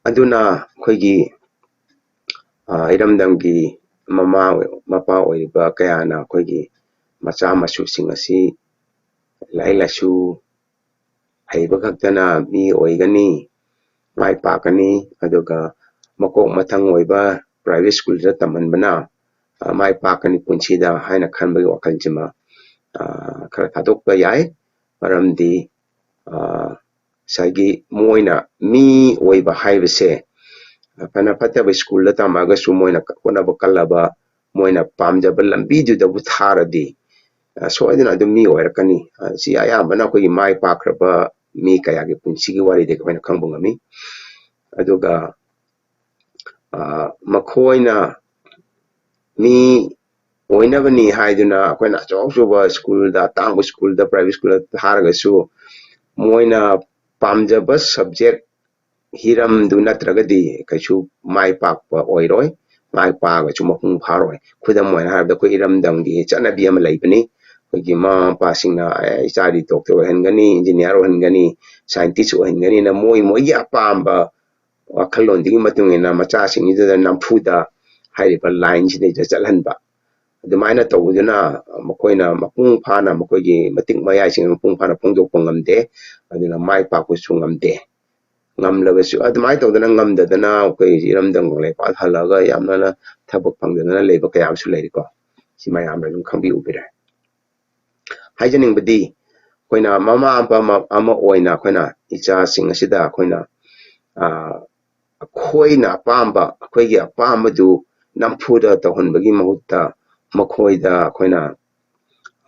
ꯑꯗꯨꯅ ꯑꯩꯈꯣꯏꯒꯤ, ꯑ, ꯏꯔꯝꯗꯝꯒꯤ ꯃꯃꯥ, ꯃꯄꯥ ꯑꯣꯏꯔꯤꯕ ꯀꯌꯥꯅ ꯑꯩꯈꯣꯏꯒꯤ ꯃꯆꯥ ꯃꯁꯨꯁꯤꯡ ꯑꯁꯤ ꯂꯥꯏꯔꯤꯛ ꯂꯥꯏꯁꯨ ꯍꯩꯕ ꯈꯛꯇꯅ ꯃꯤ ꯑꯣꯏꯒꯅꯤ, ꯃꯥꯏ ꯄꯥꯛꯀꯅꯤ, ꯑꯗꯨꯒ ꯃꯀꯣꯛ ꯃꯊꯪ ꯑꯣꯏꯕ private schoolꯗ ꯇꯝꯍꯟꯕꯅ, ꯑ, ꯃꯥꯏ ꯄꯥꯛꯀꯅꯤ ꯄꯨꯟꯁꯤꯗ ꯍꯥꯏꯅ ꯈꯟꯕꯒꯤ ꯋꯥꯈꯜꯁꯤꯃ, ꯑ, ꯈꯔ ꯊꯥꯗꯣꯛꯄ ꯌꯥꯏ꯫ ꯃꯔꯝꯗꯤ, ꯑ, ꯉꯁꯥꯏꯒꯤ ꯃꯣꯏꯅ ꯃꯤ ꯑꯣꯏꯕ ꯍꯥꯏꯕꯁꯦ, ꯐꯅ ꯐꯠꯇꯕ schoolꯗ ꯇꯝꯃꯛꯑꯒꯁꯨ ꯃꯣꯏꯅ ꯍꯣꯠꯅꯕ ꯀꯜꯂꯕ, ꯃꯣꯏꯅ ꯄꯥꯝꯖꯕ ꯂꯝꯕꯤꯗꯨꯗꯕꯨ ꯊꯥꯔꯗꯤ, ꯑ, ꯁꯣꯏꯗꯅ ꯑꯗꯨꯝ ꯃꯤ ꯑꯣꯏꯔꯛꯀꯅꯤ꯫ ꯑ, ꯁꯤ ꯑꯌꯥꯝꯕꯅ ꯑꯩꯈꯣꯏꯒꯤ ꯃꯥꯏ ꯄꯥꯛꯈ꯭ꯔꯕ ꯃꯤ ꯀꯌꯥꯒꯤ ꯄꯨꯟꯁꯤꯒꯤ ꯋꯥꯔꯤꯗꯒꯤ ꯑꯩꯈꯣꯏꯅ ꯈꯪꯕ ꯉꯝꯃꯤ꯫ ꯑꯗꯨꯒ, ꯑ, ꯃꯈꯣꯏꯅ ꯃꯤ ꯑꯣꯏꯅꯕꯅꯤ ꯍꯥꯏꯗꯨꯅ ꯑꯩꯈꯣꯏꯅ ꯑꯆꯧ ꯑꯆꯧꯕ schoolꯗ, ꯑꯇꯥꯡꯕ schoolꯗ, private schoolꯗ ꯊꯥꯔꯒꯁꯨ, ꯃꯣꯏꯅ ꯄꯥꯝꯖꯕ subject ꯍꯤꯔꯝꯗꯨ ꯅꯠꯇ꯭ꯔꯒꯗꯤ ꯀꯩꯁꯨ ꯃꯥꯏ ꯄꯥꯛꯄ ꯑꯣꯏꯔꯣꯏ, ꯃꯥꯏ ꯄꯥꯛꯑꯒꯁꯨ ꯃꯄꯨꯡ ꯐꯥꯔꯣꯏ꯫ ꯈꯨꯗꯝ ꯑꯣꯏꯅ ꯍꯥꯏꯔꯕꯗ, ꯑꯩꯈꯣꯏ ꯏꯔꯝꯗꯝꯒꯤ ꯆꯠꯅꯕꯤ ꯑꯃ ꯂꯩꯕꯅꯤ꯫ ꯑꯩꯈꯣꯏꯒꯤ ꯃꯃꯥ ꯃꯄꯥꯁꯤꯡꯅ, "ꯑꯦ, ꯏꯆꯥꯗꯤ doctor ꯑꯣꯏꯍꯟꯒꯅꯤ, engineer ꯑꯣꯏꯍꯟꯒꯅꯤ, scientist ꯑꯣꯏꯍꯟꯒꯅꯤꯅ" ꯃꯣꯏ ꯃꯣꯏꯒꯤ ꯑꯄꯥꯝꯕ ꯋꯥꯈꯜꯂꯣꯟꯗꯨꯒꯤ ꯃꯇꯨꯡ ꯏꯟꯅ ꯃꯆꯥꯁꯤꯡꯁꯤꯗ ꯅꯝꯐꯨꯗ ꯍꯥꯏꯔꯤꯕ lineꯁꯤꯗꯩꯗ ꯆꯠꯍꯟꯕ꯫ ꯑꯗꯨꯃꯥꯏꯅ ꯇꯧꯕꯗꯨꯅ ꯃꯈꯣꯏꯅ ꯃꯄꯨꯡ ꯐꯥꯅ, ꯃꯈꯣꯏꯒꯤ ꯃꯇꯤꯛ ꯃꯌꯥꯏꯁꯤꯡ ꯃꯄꯨꯡ ꯐꯥꯅ ꯐꯣꯡꯗꯣꯛꯄ ꯉꯝꯗꯦ, ꯑꯗꯨꯅ ꯃꯥꯏ ꯄꯥꯛꯄꯁꯨ ꯉꯝꯗꯦ꯫ ꯉꯝꯂꯕꯁꯨ, ꯑꯗꯨꯃꯥꯏꯅ ꯇꯧꯗꯅ ꯉꯝꯗꯗꯅ ꯑꯩꯈꯣꯏ ꯏꯔꯝꯗꯝ ꯂꯩꯄꯥꯛ ꯍꯜꯂꯛꯑꯒ ꯌꯥꯝꯅ ꯊꯕꯛ ꯐꯪꯗꯗꯅ ꯂꯩꯕ ꯀꯌꯥ ꯑꯃꯁꯨ ꯂꯩꯔꯤꯀꯣ꯫ ꯁꯤ ꯃꯌꯥꯝꯅ ꯑꯗꯨꯝ ꯈꯪꯕꯤꯎꯕꯤꯔꯦ꯫ ꯍꯥꯏꯖꯅꯤꯡꯕꯗꯤ, ꯑꯩꯈꯣꯏꯅ ꯃꯃꯥ ꯃꯄꯥ ꯑꯃ, ꯑꯃ ꯑꯣꯏꯅ ꯑꯩꯈꯣꯏꯅ ꯏꯆꯥꯁꯤꯡ ꯑꯁꯤꯗ ꯑꯩꯈꯣꯏꯅ, ꯑ, ꯑꯩꯈꯣꯏꯅ ꯑꯄꯥꯝꯕ, ꯑꯩꯈꯣꯏꯒꯤ ꯑꯄꯥꯝꯕꯗꯨ ꯅꯝꯐꯨꯗ ꯇꯧꯍꯟꯕꯒꯤ ꯃꯍꯨꯠꯇ ꯃꯈꯣꯏꯗ ꯑꯩꯈꯣꯏꯅ,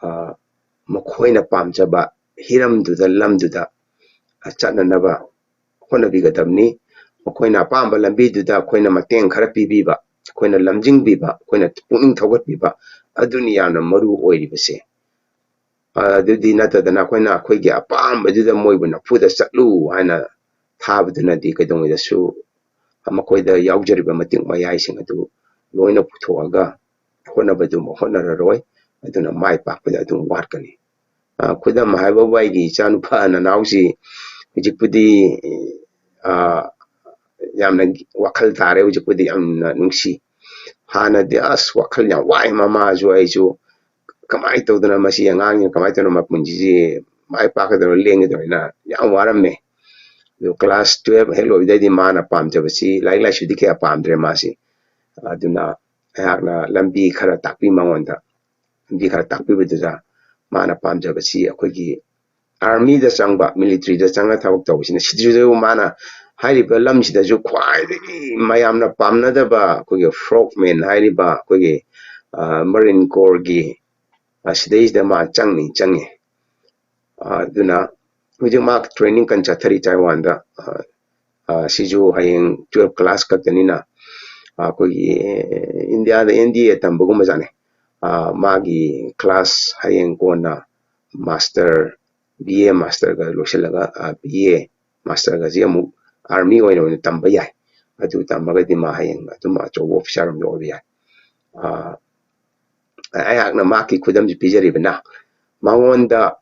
ꯑ, ꯃꯈꯣꯏꯅ ꯄꯥꯝꯖꯕ ꯍꯤꯔꯝꯗꯨꯗ, ꯂꯝꯗꯨꯗ, ꯑ, ꯆꯠꯅꯅꯕ ꯍꯣꯠꯅꯕꯤꯒꯗꯕꯅꯤ꯫ ꯃꯈꯣꯏꯅ ꯑꯄꯥꯝꯕ ꯂꯝꯕꯤꯗꯨꯗ ꯑꯩꯈꯣꯏꯅ ꯃꯇꯦꯡ ꯈꯔ ꯄꯤꯕꯤꯕ, ꯑꯩꯈꯣꯏꯅ ꯂꯝꯖꯤꯡꯕꯤꯕ, ꯑꯩꯈꯣꯏꯅ ꯄꯨꯛꯅꯤꯡ ꯊꯧꯒꯠꯄꯤꯕ, ꯑꯗꯨꯅꯤ ꯌꯥꯝꯅ ꯃꯔꯨ ꯑꯣꯏꯔꯤꯕꯁꯦ꯫ ꯑꯗꯨꯗꯤ ꯅꯠꯇꯗꯅ ꯑꯩꯈꯣꯏꯅ ꯑꯩꯈꯣꯏꯒꯤ ꯑꯄꯥꯝꯕꯗꯨꯗ ꯃꯣꯏꯕꯨ ꯅꯝꯐꯨꯗ ꯆꯠꯂꯨ ꯍꯥꯏꯅ ꯊꯥꯕꯗꯨꯅꯗꯤ ꯀꯩꯗꯧꯉꯩꯗꯁꯨ ꯃꯈꯣꯏꯗ ꯌꯥꯎꯖꯔꯤꯕ ꯃꯇꯤꯛ ꯃꯌꯥꯏꯁꯤꯡ ꯑꯗꯨ ꯂꯣꯏꯅ ꯄꯨꯊꯣꯛꯑꯒ ꯍꯣꯠꯅꯕꯗꯨ ꯍꯣꯠꯅꯔꯔꯣꯏ꯫ ꯑꯗꯨꯅ ꯃꯥꯏ ꯄꯥꯛꯄꯗ ꯑꯗꯨꯝ ꯋꯥꯠꯀꯅꯤ꯫ ꯑ, ꯈꯨꯗꯝ ꯍꯥꯏꯕꯕꯨ ꯑꯩꯒꯤ ꯏꯆꯥꯅꯨꯄꯥ ꯅꯅꯥꯎꯁꯤ ꯍꯧꯖꯤꯛꯄꯨꯗꯤ, ꯑ, ꯌꯥꯝꯅ ꯋꯥꯈꯜ ꯇꯥꯔꯦ, ꯍꯧꯖꯤꯛꯄꯨꯗꯤ ꯌꯥꯝꯅ ꯅꯨꯡꯁꯤ꯫ ꯍꯥꯟꯅꯗꯤ ꯑꯁ ꯋꯥꯈꯜ ꯌꯥꯝ ꯋꯥꯏ, ꯃꯃꯥꯁꯨ ꯑꯩꯁꯨ ꯀꯃꯥꯏꯅ ꯇꯧꯗꯅ ꯃꯁꯤ ꯑꯉꯥꯡꯁꯤꯅ ꯀꯃꯥꯏꯅ ꯇꯧꯗꯅ ꯃꯄꯨꯟꯁꯤꯁꯤ ꯃꯥꯏ ꯄꯥꯛꯀꯗꯧꯔ ꯂꯦꯡꯒꯗꯧꯔꯤꯅ ꯌꯥꯝ ꯋꯥꯔꯝꯃꯦ꯫ ꯑꯗꯨ class twelve ꯍꯦꯛ ꯂꯣꯏꯕꯗꯩꯗꯤ ꯃꯥꯅ ꯄꯥꯝꯖꯕꯁꯤ ꯂꯥꯏꯔꯤꯛ ꯂꯥꯏꯁꯨꯗꯤ ꯀꯌꯥ ꯄꯥꯝꯗ꯭ꯔꯦ ꯃꯥꯁꯤ꯫ ꯑꯗꯨꯅ ꯑꯩꯍꯥꯛꯅ ꯂꯝꯕꯤ ꯈꯔ ꯇꯥꯛꯄꯤ ꯃꯉꯣꯟꯗ꯫ ꯂꯝꯕꯤ ꯈꯔ ꯇꯥꯛꯄꯤꯕꯗꯨꯗ ꯃꯥꯅ ꯄꯥꯝꯖꯕꯁꯤ ꯑꯩꯈꯣꯏꯒꯤ armyꯗ ꯆꯪꯕ, militaryꯗ ꯆꯪꯉ ꯊꯕꯛ ꯇꯧꯕꯁꯤꯅ, ꯁꯤꯗꯁꯨ ꯃꯥꯅ ꯍꯥꯏꯔꯤꯕ ꯂꯝꯁꯤꯗꯁꯨ ꯈ꯭ꯋꯥꯏꯗꯒꯤ ꯃꯌꯥꯝꯅ ꯄꯥꯝꯅꯗꯕ ꯑꯩꯈꯣꯏꯒꯤ frogman ꯍꯥꯏꯔꯤꯕ ꯑꯩꯈꯣꯏꯒꯤ, ꯑ, Marine Corpsꯀꯤ, ꯑ, ꯁꯤꯗꯩꯁꯤꯗ ꯃꯥ ꯆꯪꯅꯤ, ꯆꯪꯉꯤ꯫ ꯑ, ꯑꯗꯨꯅ ꯍꯧꯖꯤꯛ ꯃꯥ training ꯀꯟꯅ ꯆꯠꯊꯔꯤ ꯇꯥꯏꯋꯥꯟꯗ꯫ ꯑ, ꯑ, ꯁꯤꯁꯨ ꯍꯌꯦꯡ twelve class ꯈꯛꯇꯅꯤꯅ, ꯑ, ꯑꯩꯈꯣꯏꯒꯤ ꯏꯟꯗꯤꯌꯥꯗ N D A ꯇꯝꯕꯒꯨꯝꯕꯖꯥꯠꯅꯤ꯫ ꯑ, ꯃꯥꯒꯤ class ꯍꯌꯦꯡ ꯀꯣꯟꯅ master, B A masterꯒ ꯂꯣꯏꯁꯤꯜꯂꯒ, ꯑ, B A masterꯒꯁꯤ ꯑꯃꯨꯛ army ꯑꯣꯏꯅ, ꯑꯣꯏꯅ ꯇꯝꯕ ꯌꯥꯏ꯫ ꯑꯗꯨ ꯇꯝꯃꯒꯗꯤ ꯃꯥ ꯍꯌꯦꯡ ꯑꯗꯨꯝ ꯑꯆꯧꯕ officer ꯑꯃ ꯑꯣꯏꯕ ꯌꯥꯏ꯫ ꯑ, ꯑꯩꯍꯥꯛꯅ ꯃꯍꯥꯛꯀꯤ ꯈꯨꯗꯝꯁꯤ ꯄꯤꯖꯔꯤꯕꯅ, ꯃꯉꯣꯟꯗ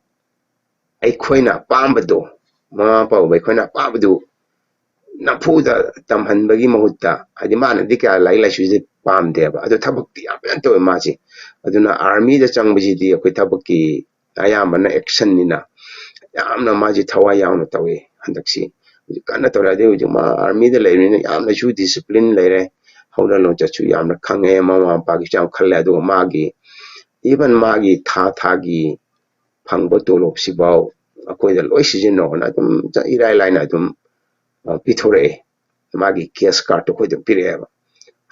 ꯑꯩꯈꯣꯏꯅ ꯑꯄꯥꯝꯕꯗꯣ, ꯃꯃꯥ ꯃꯄꯥ ꯑꯣꯏꯕ ꯑꯩꯈꯣꯏꯅ ꯑꯄꯥꯝꯕꯗꯨ ꯅꯝꯐꯨꯗ ꯇꯝꯍꯟꯕꯒꯤ ꯃꯍꯨꯠꯇ, ꯍꯥꯏꯗꯤ ꯃꯥꯅꯗꯤ ꯀꯌꯥ ꯂꯥꯏꯔꯤꯛ ꯂꯥꯏꯁꯨꯁꯦ ꯄꯥꯝꯗꯦꯕ, ꯑꯗꯨ ꯊꯕꯛꯇꯤ ꯌꯥꯝ ꯐꯖꯅ ꯇꯧꯋꯦ ꯃꯥꯁꯦ꯫ ꯑꯗꯨꯅ armyꯗ ꯆꯪꯕꯁꯤꯗꯤ ꯑꯩꯈꯣꯏ ꯊꯕꯛꯀꯤ ꯑꯌꯥꯝꯕꯅ actionꯅꯤꯅ ꯌꯥꯝꯅ ꯃꯥꯁꯦ ꯊꯋꯥꯏ ꯌꯥꯎꯅ ꯇꯧꯋꯦ ꯍꯟꯗꯛꯁꯤ꯫ ꯍꯧꯖꯤꯛ ꯀꯟꯅ ꯇꯧꯔꯦ꯫ ꯑꯗꯩ ꯍꯧꯖꯤꯛ ꯃꯥ armyꯗ ꯂꯩꯕꯅꯤꯅ ꯌꯥꯝꯅꯁꯨ discipline ꯂꯩꯔꯦ, ꯍꯧꯅ ꯂꯣꯟꯆꯠꯁꯨ ꯌꯥꯝꯅ ꯈꯪꯉꯦ, ꯃꯃꯥ ꯃꯄꯥꯒꯤꯁꯨ ꯌꯥꯝ ꯈꯜꯂꯦ꯫ ꯑꯗꯨꯒ ꯃꯥꯒꯤ, even ꯃꯥꯒꯤ ꯊꯥ ꯊꯥꯒꯤ ꯐꯪꯕ ꯇꯣꯂꯣꯞꯁꯤꯐꯥꯎ ꯑꯩꯈꯣꯏꯗ ꯂꯣꯏ ꯁꯤꯖꯤꯟꯅꯧꯅ ꯑꯗꯨꯝ ꯏꯔꯥꯏ ꯂꯥꯏꯅ ꯑꯗꯨꯝ, ꯑ, ꯄꯤꯊꯣꯔꯛꯑꯦ꯫ ꯃꯥꯒꯤ cash cardꯇꯣ ꯑꯩꯈꯣꯏꯗ ꯄꯤꯔꯛꯑꯦꯕ꯫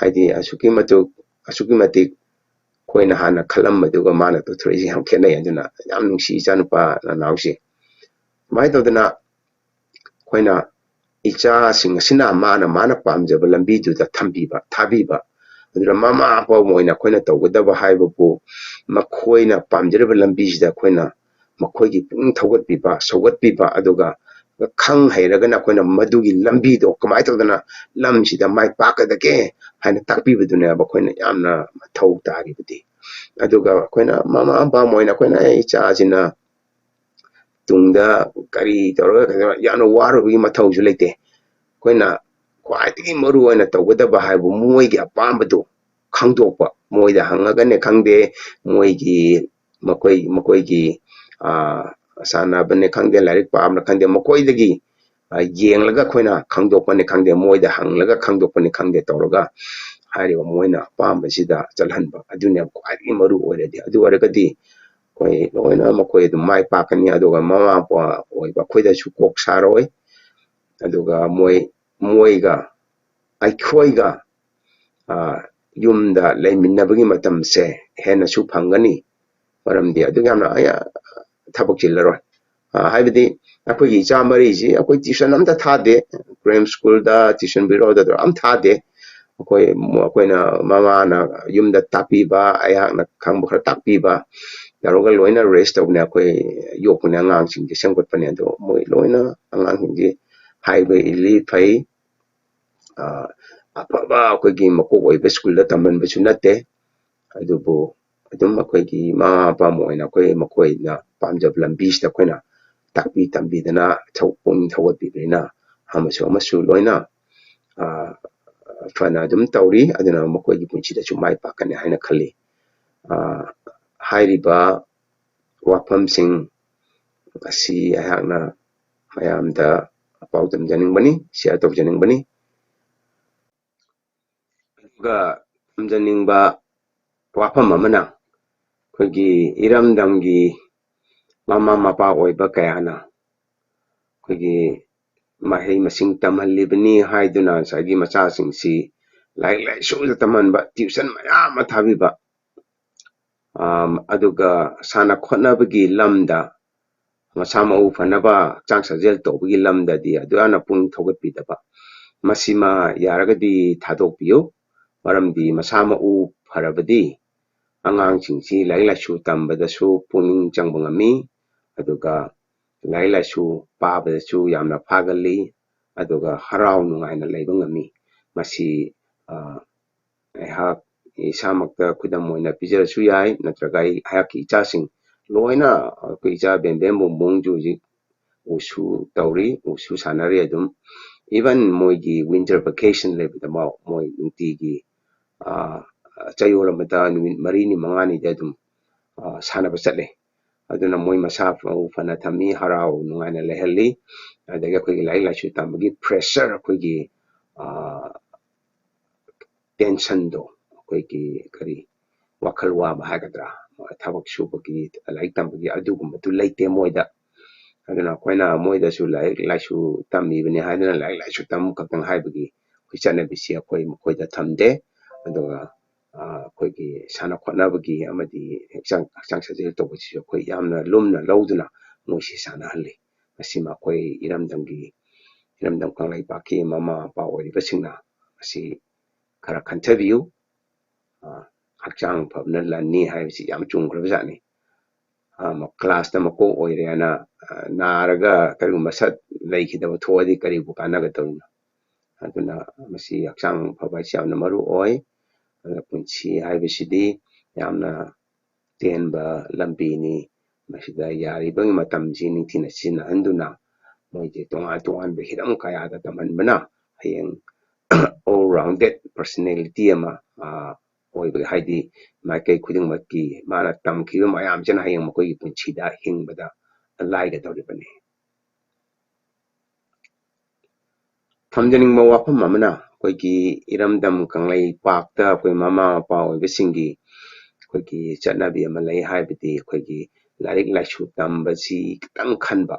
ꯍꯥꯏꯗꯤ ꯑꯁꯨꯛꯀꯤ ꯃꯇꯤꯛ, ꯑꯁꯨꯛꯀꯤ ꯃꯇꯤꯛ ꯑꯩꯈꯣꯏꯅ ꯍꯥꯟꯅ ꯈꯜꯂꯝꯕꯗꯨꯒ ꯃꯥꯅ ꯇꯧꯊꯣꯔꯛꯏꯁꯦ ꯌꯥꯝ ꯈꯦꯠꯅꯩ꯫ ꯑꯗꯨꯅ ꯌꯥꯝ ꯅꯨꯡꯁꯤ ꯏꯆꯥꯅꯨꯄꯥ ꯅꯅꯥꯎꯁꯦ꯫ ꯁꯨꯃꯥꯏꯅ ꯇꯧꯗꯅ ꯑꯩꯈꯣꯏꯅ ꯏꯆꯥꯁꯤꯡ ꯑꯁꯤꯅ ꯃꯥꯅ, ꯃꯥꯅ ꯄꯥꯝꯖꯕ ꯂꯝꯕꯤꯗꯨꯗ ꯊꯝꯕꯤꯕ, ꯊꯥꯕꯤꯕ, ꯑꯗꯨꯅ ꯃꯃꯥ ꯃꯄꯥ ꯑꯃ ꯑꯣꯏꯅ ꯑꯩꯈꯣꯏꯅ ꯇꯧꯒꯗꯕ ꯍꯥꯏꯕꯕꯨ ꯃꯈꯣꯏꯅ ꯄꯥꯝꯖꯔꯤꯕ ꯂꯝꯕꯤꯁꯤꯗ ꯑꯩꯈꯣꯏꯅ ꯃꯈꯣꯏꯒꯤ ꯄꯨꯛꯅꯤꯡ ꯊꯧꯒꯠꯄꯤꯕ, ꯁꯧꯒꯠꯄꯤꯕ, ꯑꯗꯨꯒ ꯈꯪ ꯍꯩꯔꯒꯅ ꯑꯩꯈꯣꯏꯅ ꯃꯗꯨꯒꯤ ꯂꯝꯕꯤꯗꯣ ꯀꯃꯥꯏꯅ ꯇꯧꯗꯅ ꯂꯝꯁꯤꯗ ꯃꯥꯏ ꯄꯥꯛꯀꯗꯒꯦ ꯍꯥꯏꯅ ꯇꯥꯛꯄꯤꯕꯗꯨꯅꯦꯕ ꯑꯩꯈꯣꯏꯅ ꯌꯥꯝꯅ ꯃꯊꯧ ꯇꯥꯔꯤꯕꯗꯤ꯫ ꯑꯗꯨꯒ ꯑꯩꯈꯣꯏꯅ ꯃꯃꯥ ꯃꯄꯥ ꯑꯃ ꯑꯣꯏꯅ ꯑꯩꯈꯣꯏꯅ, "ꯑꯩ ꯏꯆꯥꯁꯤꯅ ꯇꯨꯡꯗ ꯀꯔꯤ ꯇꯧꯔꯒ ꯀꯩꯗꯧꯔ-," ꯌꯥꯝꯅ ꯋꯥꯔꯨꯕꯒꯤ ꯃꯊꯧꯁꯨ ꯂꯩꯇꯦ꯫ ꯑꯩꯈꯣꯏꯅ ꯈ꯭ꯋꯥꯏꯗꯒꯤ ꯃꯔꯨ ꯑꯣꯏꯅ ꯇꯧꯒꯗꯕ ꯍꯥꯏꯕꯨ ꯃꯣꯏꯒꯤ ꯑꯄꯥꯝꯕꯗꯨ ꯈꯪꯗꯣꯛꯄ, ꯃꯣꯏꯗ ꯍꯪꯉꯒꯅꯦ ꯈꯪꯗꯦ, ꯃꯣꯏꯒꯤ, ꯃꯈꯣꯏ, ꯃꯈꯣꯏꯒꯤ, ꯑ, ꯁꯥꯟꯅꯕꯅꯦ ꯈꯪꯗꯦ, ꯂꯥꯏꯔꯤꯛ ꯄꯥꯕꯅ ꯈꯪꯗꯦ, ꯃꯈꯣꯏꯗꯒꯤ, ꯑ, ꯌꯦꯡꯂꯒ ꯑꯩꯈꯣꯏꯅ ꯈꯪꯗꯣꯛꯄꯅꯤ ꯈꯪꯗꯦ, ꯃꯣꯏꯗ ꯍꯪꯂꯒ ꯈꯪꯗꯣꯛꯄꯅꯤ ꯈꯪꯗꯦ ꯇꯧꯔꯒ ꯍꯥꯏꯔꯤꯕ ꯃꯣꯏꯅ ꯑꯄꯥꯝꯕꯁꯤꯗ ꯆꯠꯍꯟꯕ ꯑꯗꯨꯅꯦꯕ ꯈ꯭ꯋꯥꯏꯗꯒꯤ ꯃꯔꯨ ꯑꯣꯏꯔꯗꯤ꯫ ꯑꯗꯨ ꯑꯣꯏꯔꯒꯗꯤ ꯑꯩꯈꯣꯏ ꯂꯣꯏꯅ ꯃꯈꯣꯏ ꯑꯗꯨꯝ ꯃꯥꯏ ꯄꯥꯛꯀꯅꯤ꯫ ꯑꯗꯨꯒ ꯃꯃꯥ ꯃꯄꯥ ꯑꯣꯏꯕ ꯑꯩꯈꯣꯏꯗꯁꯨ ꯀꯣꯛ ꯁꯥꯔꯣꯏ꯫ ꯑꯗꯨꯒ ꯃꯣꯏ, ꯃꯣꯏꯒ ꯑꯩꯈꯣꯏꯒ, ꯑ, ꯌꯨꯝꯗ ꯂꯩꯃꯤꯟꯅꯕꯒꯤ ꯃꯇꯝꯁꯦ ꯍꯦꯟꯅꯁꯨ ꯐꯪꯒꯅꯤ꯫ ꯃꯔꯝꯗꯤ ꯑꯗꯨꯛ ꯌꯥꯝꯅ ꯑꯩ ꯊꯕꯛ ꯆꯤꯜꯂꯔꯣꯏ꯫ ꯑ, ꯍꯥꯏꯕꯗꯤ ꯑꯩꯈꯣꯏꯒꯤ ꯏꯆꯥ ꯃꯔꯤꯁꯤ ꯑꯩꯈꯣꯏ tuition ꯑꯝꯇ ꯊꯥꯗꯦ꯫ Prem schoolꯗ tuition bureauꯗ ꯑꯝ ꯊꯥꯗꯦ꯫ ꯑꯩꯈꯣꯏ, ꯑꯩꯈꯣꯏꯅ ꯃꯃꯥꯅ ꯌꯨꯝꯗ ꯇꯥꯛꯄꯤꯕ, ꯑꯩꯍꯥꯛꯅ ꯈꯪꯕ ꯈꯔ ꯇꯥꯛꯄꯤꯕ ꯇꯧꯔꯒ ꯂꯣꯏꯅ raise ꯇꯧꯕꯅꯦ꯫ ꯑꯩꯈꯣꯏ ꯌꯣꯛꯄꯅꯦ, ꯑꯉꯥꯡꯁꯤꯡꯁꯦ ꯁꯦꯝꯒꯠꯄꯅꯦ꯫ ꯑꯗꯣ ꯃꯣꯏ ꯂꯣꯏꯅ ꯑꯉꯥꯡꯁꯤꯡꯁꯦ ꯍꯥꯏꯕ ꯏꯜꯂꯤ, ꯐꯩ꯫ ꯑ, ꯑꯐꯕ ꯑꯩꯈꯣꯏꯒꯤ ꯃꯀꯣꯛ ꯑꯣꯏꯕ schoolꯗ ꯇꯝꯍꯟꯕꯁꯨ ꯅꯠꯇꯦ꯫ ꯑꯗꯨꯕꯨ ꯑꯗꯨꯝ ꯑꯩꯈꯣꯏꯒꯤ ꯃꯃꯥ ꯃꯄꯥ ꯑꯃ ꯑꯣꯏꯅ ꯑꯩꯈꯣꯏ ꯃꯈꯣꯏꯅ ꯄꯥꯝꯖꯕ ꯂꯝꯕꯤꯁꯤꯗ ꯑꯩꯈꯣꯏꯅ ꯇꯥꯛꯄꯤ ꯇꯝꯕꯤꯗꯅ ꯊꯧ-, ꯄꯨꯛꯅꯤꯡ ꯊꯧꯒꯠꯄꯤꯕꯅꯤꯅ ꯑꯃꯁꯨ ꯑꯃꯁꯨ ꯂꯣꯏꯅ, ꯑ, ꯐꯅ ꯑꯗꯨꯝ ꯇꯧꯔꯤ꯫ ꯑꯗꯨꯅ ꯃꯈꯣꯏꯒꯤ ꯄꯨꯟꯁꯤꯗꯁꯨ ꯃꯥꯏ ꯄꯥꯛꯀꯅꯤ ꯍꯥꯏꯅ ꯈꯜꯂꯤ꯫ ꯑ, ꯍꯥꯏꯔꯤꯕ ꯋꯥꯐꯝꯁꯤꯡ ꯑꯁꯤ ꯑꯩꯍꯥꯛꯅ ꯃꯌꯥꯝꯗ ꯄꯥꯎꯗꯝꯖꯅꯤꯡꯕꯅꯤ, share ꯇꯧꯖꯅꯤꯡꯕꯅꯤ꯫ ꯑꯗꯨꯒ ꯊꯝꯖꯅꯤꯡꯕ ꯋꯥꯐꯝ ꯑꯃꯅ, ꯑꯩꯈꯣꯏꯒꯤ ꯏꯔꯝꯗꯝꯒꯤ ꯃꯃꯥ ꯃꯄꯥ ꯑꯣꯏꯕ ꯀꯌꯥꯅ ꯑꯩꯈꯣꯏꯒꯤ ꯃꯍꯩ ꯃꯁꯤꯡ ꯇꯝꯍꯜꯂꯤꯕꯅꯤ ꯍꯥꯏꯗꯨꯅ ꯉꯁꯥꯏꯒꯤ ꯃꯆꯥꯁꯤꯡꯁꯤ ꯂꯥꯏꯔꯤꯛ ꯂꯥꯏꯁꯨꯗ ꯇꯝꯍꯟꯕ, tuition ꯃꯌꯥꯝ ꯑꯃ ꯊꯥꯕꯤꯕ, ꯑꯝ, ꯑꯗꯨꯒ ꯁꯥꯟꯅ ꯈꯣꯠꯅꯕꯒꯤ ꯂꯝꯗ, ꯃꯁꯥ ꯃꯎ ꯐꯅꯕ, ꯍꯛꯆꯥꯡ ꯁꯥꯖꯦꯜ ꯇꯧꯕꯒꯤ ꯂꯝꯗꯗꯤ ꯑꯗꯨ ꯌꯥꯝꯅ ꯄꯨꯛꯅꯤꯡ ꯊꯧꯒꯠꯄꯤꯗꯕ, ꯃꯁꯤꯃ ꯌꯥꯔꯒꯗꯤ ꯊꯥꯗꯣꯛꯄꯤꯌꯨ꯫ ꯃꯔꯝꯗꯤ ꯃꯁꯥ ꯃꯎ ꯐꯔꯕꯗꯤ ꯑꯉꯥꯡꯁꯤꯡꯁꯤ ꯂꯥꯏꯔꯤꯛ ꯂꯥꯏꯁꯨ ꯇꯝꯕꯗꯁꯨ ꯄꯨꯛꯅꯤꯡ ꯆꯪꯕ ꯉꯝꯃꯤ, ꯑꯗꯨꯒ ꯂꯥꯏꯔꯤꯛ ꯂꯥꯏꯁꯨ ꯄꯥꯕꯗꯁꯨ ꯌꯥꯝꯅ ꯐꯥꯒꯜꯂꯤ, ꯑꯗꯨꯒ ꯍꯔꯥꯎ ꯅꯨꯡꯉꯥꯏꯅ ꯂꯩꯕ ꯉꯝꯃꯤ꯫ ꯃꯁꯤ, ꯑ, ꯑꯩꯍꯥꯛ ꯏꯁꯥꯃꯛꯇ ꯈꯨꯗꯝ ꯑꯣꯏꯅ ꯄꯤꯖꯔꯁꯨ ꯌꯥꯏ, ꯅꯠꯇ꯭ꯔꯒ ꯑꯩ, ꯑꯩꯍꯥꯛꯀꯤ ꯏꯆꯥꯁꯤꯡ ꯂꯣꯏꯅ, ꯑꯩꯈꯣꯏ ꯏꯆꯥ ꯕꯦꯝꯕꯦꯝ ꯕꯨꯡꯕꯨꯡꯁꯨ ꯍꯧꯖꯤꯛ ꯋꯨꯁꯨ ꯇꯧꯔꯤ, ꯋꯨꯁꯨ ꯁꯥꯟꯅꯔꯤ ꯑꯗꯨꯝ꯫ Even ꯃꯣꯏꯒꯤ winter vacation ꯂꯩꯕꯗꯐꯥꯎ ꯃꯣꯏ ꯅꯨꯡꯇꯤꯒꯤ, ꯑ, ꯆꯌꯣꯜ ꯑꯃꯗ ꯅꯨꯃꯤꯠ ꯃꯔꯤꯅꯤ ꯃꯉꯥꯅꯤꯗꯤ ꯑꯗꯨꯝ, ꯑ, ꯁꯥꯟꯅꯕ ꯆꯠꯂꯦ꯫ ꯑꯗꯨꯅ ꯃꯣꯏ ꯃꯁꯥ ꯃꯎ ꯐꯅ ꯊꯝꯃꯤ, ꯍꯔꯥꯎ ꯅꯨꯡꯉꯥꯏꯅ ꯂꯩꯍꯜꯂꯤ꯫ ꯑꯗꯒꯤ ꯑꯩꯈꯣꯏꯒꯤ ꯂꯥꯏꯔꯤꯛ ꯂꯥꯏꯁꯨ ꯇꯝꯕꯒꯤ pressure, ꯑꯩꯈꯣꯏꯒꯤ, ꯑ, tensionꯗꯣ, ꯑꯩꯈꯣꯏꯒꯤ ꯀꯔꯤ, ꯋꯥꯈꯜ ꯋꯥꯕ ꯍꯥꯏꯒꯗ꯭ꯔꯥ, ꯊꯕꯛ ꯁꯨꯕꯒꯤ, ꯂꯥꯏꯔꯤꯛ ꯇꯝꯕꯒꯤ ꯑꯗꯨꯒꯨꯝꯕꯗꯨ ꯂꯩꯇꯦ ꯃꯣꯏꯗ꯫ ꯑꯗꯨꯅ ꯑꯩꯈꯣꯏꯅ ꯃꯣꯏꯗꯁꯨ ꯂꯥꯏꯔꯤꯛ ꯂꯥꯏꯁꯨ ꯇꯝꯃꯤꯕꯅꯤ ꯍꯥꯏꯗꯅ ꯂꯥꯏꯔꯤꯛ ꯂꯥꯏꯁꯨ ꯇꯝꯕ ꯈꯛꯇꯪ ꯍꯥꯏꯕꯒꯤ ꯑꯩꯈꯣꯏ ꯆꯠꯅꯕꯤꯁꯤ ꯑꯩꯈꯣꯏ ꯃꯈꯣꯏꯗ ꯊꯝꯗꯦ꯫ ꯑꯗꯨꯒ, ꯑ, ꯑꯩꯈꯣꯏꯒꯤ ꯁꯥꯟꯅ ꯈꯣꯠꯅꯕꯒꯤ ꯑꯃꯗꯤ ꯍꯛꯆꯥꯡ, ꯍꯛꯆꯥꯡ ꯁꯥꯖꯦꯜ ꯇꯧꯕꯁꯤꯁꯨ ꯑꯩꯈꯣꯏ ꯌꯥꯝꯅ ꯂꯨꯝꯅ ꯂꯧꯗꯨꯅ ꯃꯣꯏꯁꯤ ꯁꯥꯟꯅꯍꯜꯂꯤ꯫ ꯃꯁꯤꯃ ꯑꯩꯈꯣꯏ ꯏꯔꯝꯗꯝꯒꯤ, ꯏꯔꯝꯗꯝ ꯀꯪꯂꯩꯄꯥꯛꯀꯤ ꯃꯃꯥ ꯃꯄꯥ ꯑꯣꯏꯔꯤꯕꯁꯤꯡꯅ ꯃꯁꯤ ꯈꯔ ꯈꯟꯊꯕꯤꯌꯨ꯫ ꯑ, ꯍꯛꯆꯥꯡ ꯐꯕꯅ ꯂꯟꯅꯤ ꯍꯥꯏꯕꯁꯤ ꯌꯥꯝ ꯆꯨꯝꯈ꯭ꯔꯕꯖꯥꯠꯅꯤ꯫ ꯑ, ꯃ-, classꯇ ꯃꯀꯣꯛ ꯑꯣꯏꯔꯦꯅ, ꯑ, ꯅꯥꯔꯒ ꯀꯔꯤꯒꯨꯝꯕ ꯁꯠ ꯂꯩꯈꯤꯗꯕ ꯊꯣꯛꯑꯗꯤ ꯀꯔꯤꯕꯨ ꯀꯥꯟꯅꯒꯗꯧꯔꯤꯅꯣ? ꯑꯗꯨꯅ ꯃꯁꯤ ꯍꯛꯆꯥꯡ ꯐꯕ ꯍꯥꯏꯁꯤ ꯌꯥꯝꯅ ꯃꯔꯨ ꯑꯣꯏ꯫ ꯑꯗꯨꯅ ꯄꯨꯟꯁꯤ ꯍꯥꯏꯕꯁꯤꯗꯤ ꯌꯥꯝꯅ ꯇꯦꯟꯕ ꯂꯝꯕꯤꯅꯤ꯫ ꯃꯁꯤꯗ ꯌꯥꯔꯤꯕꯒꯤ ꯃꯇꯝꯁꯤ ꯅꯤꯡꯊꯤꯅ ꯁꯤꯖꯤꯟꯅꯍꯟꯗꯨꯅ ꯃꯣꯏꯁꯦ ꯇꯣꯉꯥꯟ ꯇꯣꯉꯥꯟꯕ ꯍꯤꯔꯝ ꯀꯌꯥꯗ ꯇꯝꯍꯟꯕꯅ ꯍꯌꯦꯡ all rounded personality ꯑꯃ, ꯑ, ꯑꯣꯏꯕ, ꯍꯥꯏꯗꯤ ꯃꯥꯏꯀꯩ ꯈꯨꯗꯤꯡꯃꯛꯀꯤ ꯃꯥꯅ ꯇꯝꯈꯤꯕ ꯃꯌꯥꯝꯁꯤꯅ ꯍꯌꯦꯡ ꯃꯈꯣꯏꯒꯤ ꯄꯨꯟꯁꯤꯗ ꯍꯤꯡꯕꯗ ꯂꯥꯏꯒꯗꯧꯔꯤꯕꯅꯤ꯫ ꯊꯝꯖꯅꯤꯡꯕ ꯋꯥꯐꯝ ꯑꯃꯅ, ꯑꯩꯈꯣꯏꯒꯤ ꯏꯔꯝꯗꯝ ꯀꯪꯂꯩꯄꯥꯛꯇ ꯑꯩꯈꯣꯏ ꯃꯃꯥ ꯃꯄꯥ ꯑꯣꯏꯕꯁꯤꯡꯒꯤ ꯑꯩꯈꯣꯏꯒꯤ ꯆꯠꯅꯕꯤ ꯑꯃ ꯂꯩ, ꯍꯥꯏꯕꯗꯤ ꯑꯩꯈꯣꯏꯒꯤ ꯂꯥꯏꯔꯤꯛ ꯂꯥꯏꯁꯨ ꯇꯝꯕꯁꯤ ꯈꯤꯇꯪ ꯈꯟꯕ,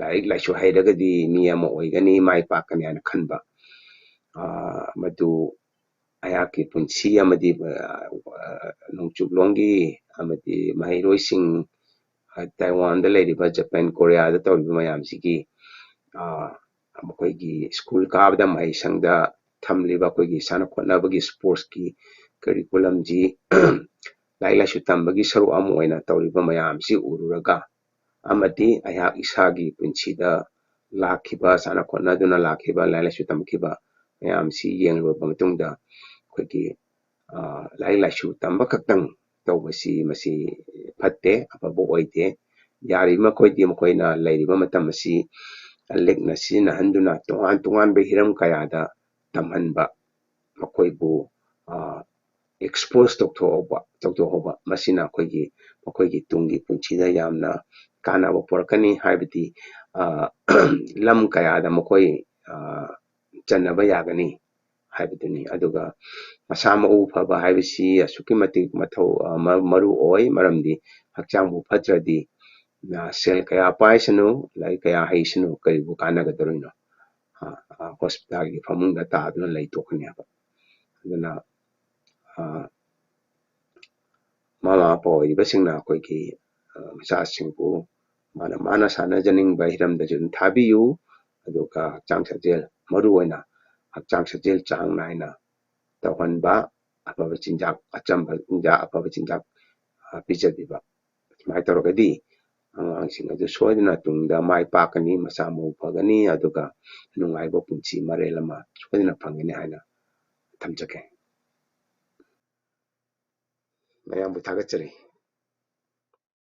ꯂꯥꯏꯔꯤꯛ ꯂꯥꯏꯁꯨ ꯍꯩꯔꯒꯗꯤ ꯃꯤ ꯑꯃ ꯑꯣꯏꯒꯅꯤ, ꯃꯥꯏ ꯄꯥꯛꯀꯅꯤ ꯍꯥꯏꯅ ꯈꯟꯕ꯫ ꯑꯥ, ꯃꯗꯨ ꯑꯩꯍꯥꯛꯀꯤ ꯄꯨꯟꯁꯤ ꯑꯃꯗꯤ, ꯑ, ꯑ, ꯅꯣꯡꯆꯨꯞꯂꯣꯝꯒꯤ ꯑꯃꯗꯤ ꯃꯍꯩꯔꯣꯏꯁꯤꯡ, ꯑ, ꯇꯥꯏꯋꯥꯟꯗ ꯂꯩꯔꯤꯕ, ꯖꯄꯥꯟ, ꯀꯣꯔꯤꯌꯥꯗ ꯇꯧꯔꯤꯕ ꯃꯌꯥꯝꯁꯤꯒꯤ, ꯑ, ꯃꯈꯣꯏꯒꯤ ꯁ꯭ꯀꯨꯜ ꯀꯥꯕꯗ ꯃꯍꯩꯁꯪꯗ ꯊꯝꯂꯤꯕ ꯑꯩꯈꯣꯏꯒꯤ ꯁꯥꯟꯅ ꯈꯣꯠꯅꯕꯒꯤ sportsꯀꯤ curriculumꯁꯤ ꯂꯥꯏꯔꯤꯛ ꯂꯥꯏꯁꯨ ꯇꯝꯕꯒꯤ ꯁꯔꯨꯛ ꯑꯃ ꯑꯣꯏꯅ ꯇꯧꯔꯤꯕ ꯃꯌꯥꯝꯁꯤ ꯎꯔꯨꯔꯒ, ꯑꯃꯗꯤ ꯑꯩꯍꯥꯛ ꯏꯁꯥꯒꯤ ꯄꯨꯟꯁꯤꯗ ꯂꯥꯛꯈꯤꯕ, ꯁꯥꯟꯅ ꯈꯣꯠꯅꯗꯨꯅ ꯂꯥꯛꯈꯤꯕ, ꯂꯥꯏꯔꯤꯛ ꯂꯥꯏꯁꯨ ꯇꯝꯈꯤꯕ ꯃꯌꯥꯝꯁꯤ ꯌꯦꯡꯂꯨꯔꯕ ꯃꯇꯨꯡꯗ, ꯑꯩꯈꯣꯏꯒꯤ, ꯑ, ꯂꯥꯏꯔꯤꯛ ꯂꯥꯏꯁꯨ ꯇꯝꯕ ꯈꯛꯇꯪ ꯇꯧꯕꯁꯤ, ꯃꯁꯤ ꯐꯠꯇꯦ, ꯑꯐꯕ ꯑꯣꯏꯗꯦ꯫ ꯌꯥꯔꯤꯕ ꯃꯈꯩꯗꯤ ꯃꯈꯣꯏꯅ ꯂꯩꯔꯤꯕ ꯃꯇꯝ ꯑꯁꯤ ꯂꯤꯛꯅ ꯁꯤꯖꯤꯟꯅꯍꯟꯗꯨꯅ ꯇꯣꯉꯥꯟ ꯇꯣꯉꯥꯟꯕ ꯍꯤꯔꯝ ꯀꯌꯥꯗ ꯇꯝꯍꯟꯕ, ꯃꯈꯣꯏꯕꯨ, ꯑ, expose ꯇꯧꯊꯣꯛꯍꯧꯕ, ꯇꯧꯊꯣꯛꯍꯧꯕ, ꯃꯁꯤꯅ ꯑꯩꯈꯣꯏꯒꯤ, ꯃꯈꯣꯏꯒꯤ ꯇꯨꯡꯒꯤ ꯄꯨꯟꯁꯤꯗ ꯌꯥꯝꯅ ꯀꯥꯟꯅꯕ ꯄꯨꯔꯛꯀꯅꯤ꯫ ꯍꯥꯏꯕꯗꯤ, ꯑ, ꯂꯝ ꯀꯌꯥꯗ ꯃꯈꯣꯏ, ꯑ, ꯆꯟꯅꯕ ꯌꯥꯒꯅꯤ ꯍꯥꯏꯕꯗꯨꯅꯤ꯫ ꯑꯗꯨꯒ ꯃꯁꯥ ꯃꯎ ꯐꯕ ꯍꯥꯏꯕꯁꯤ ꯑꯁꯨꯛꯀꯤ ꯃꯇꯤꯛ ꯃꯊꯧ, ꯑ, ꯃ-, ꯃꯔꯨ ꯑꯣꯏ, ꯃꯔꯝꯗꯤ ꯍꯛꯆꯥꯡꯕꯨ ꯐꯠꯇ꯭ꯔꯗꯤ, ꯑ, ꯁꯦꯜ ꯀꯌꯥ ꯄꯥꯏꯁꯅꯨ, ꯂꯥꯏꯔꯤꯛ ꯀꯌꯥ ꯍꯩꯁꯅꯨ, ꯀꯔꯤꯕꯨ ꯀꯥꯟꯅꯒꯗꯧꯔꯤꯅꯣ? ꯑ, ꯑ, hospitalꯒꯤ ꯐꯃꯨꯡꯗ ꯇꯥꯗꯨꯅ ꯂꯩ ꯇꯣꯛꯀꯅꯤ ꯍꯥꯏꯕ꯫ ꯑꯗꯨꯅ, ꯑ, ꯃꯃꯥ ꯃꯄꯥ ꯑꯣꯏꯔꯤꯕꯁꯤꯡꯅ ꯑꯩꯈꯣꯏꯒꯤ, ꯑ, ꯃꯆꯥꯁꯤꯡꯕꯨ ꯃꯥꯅ, ꯃꯥꯅ ꯁꯥꯟꯅꯖꯅꯤꯡꯕ ꯍꯤꯔꯝꯗꯁꯨ ꯑꯗꯨꯝ ꯊꯥꯕꯤꯌꯨ꯫ ꯑꯗꯨꯒ ꯍꯛꯆꯥꯡ ꯁꯥꯖꯦꯜ, ꯃꯔꯨ ꯑꯣꯏꯅ ꯍꯛꯆꯥꯡ ꯁꯥꯖꯦꯜ ꯆꯥꯡ ꯅꯥꯏꯅ ꯇꯧꯍꯟꯕ, ꯑꯐꯕ ꯆꯤꯟꯖꯥꯛ, ꯑꯆꯝꯕ ꯆꯤꯟꯖꯥꯛ, ꯑꯐꯕ ꯆꯤꯟꯖꯥꯛ, ꯑ, ꯄꯤꯖꯕꯤꯕ꯫ ꯁꯨꯃꯥꯏꯅ ꯇꯧꯔꯒꯗꯤ ꯑꯉꯥꯡꯁꯤꯡ ꯑꯗꯨ ꯁꯣꯏꯗꯅ ꯇꯨꯡꯗ ꯃꯥꯏ ꯄꯥꯛꯀꯅꯤ, ꯃꯁꯥ ꯃꯎ ꯐꯒꯅꯤ, ꯑꯗꯨꯒ ꯅꯨꯡꯉꯥꯏꯕ ꯄꯨꯟꯁꯤ ꯃꯔꯦꯜ ꯑꯃ ꯁꯣꯏꯗꯅ ꯐꯪꯒꯅꯤ ꯍꯥꯏꯅ ꯊꯝꯖꯒꯦ꯫ ꯃꯌꯥꯝꯕꯨ ꯊꯥꯒꯠꯆꯔꯤ꯫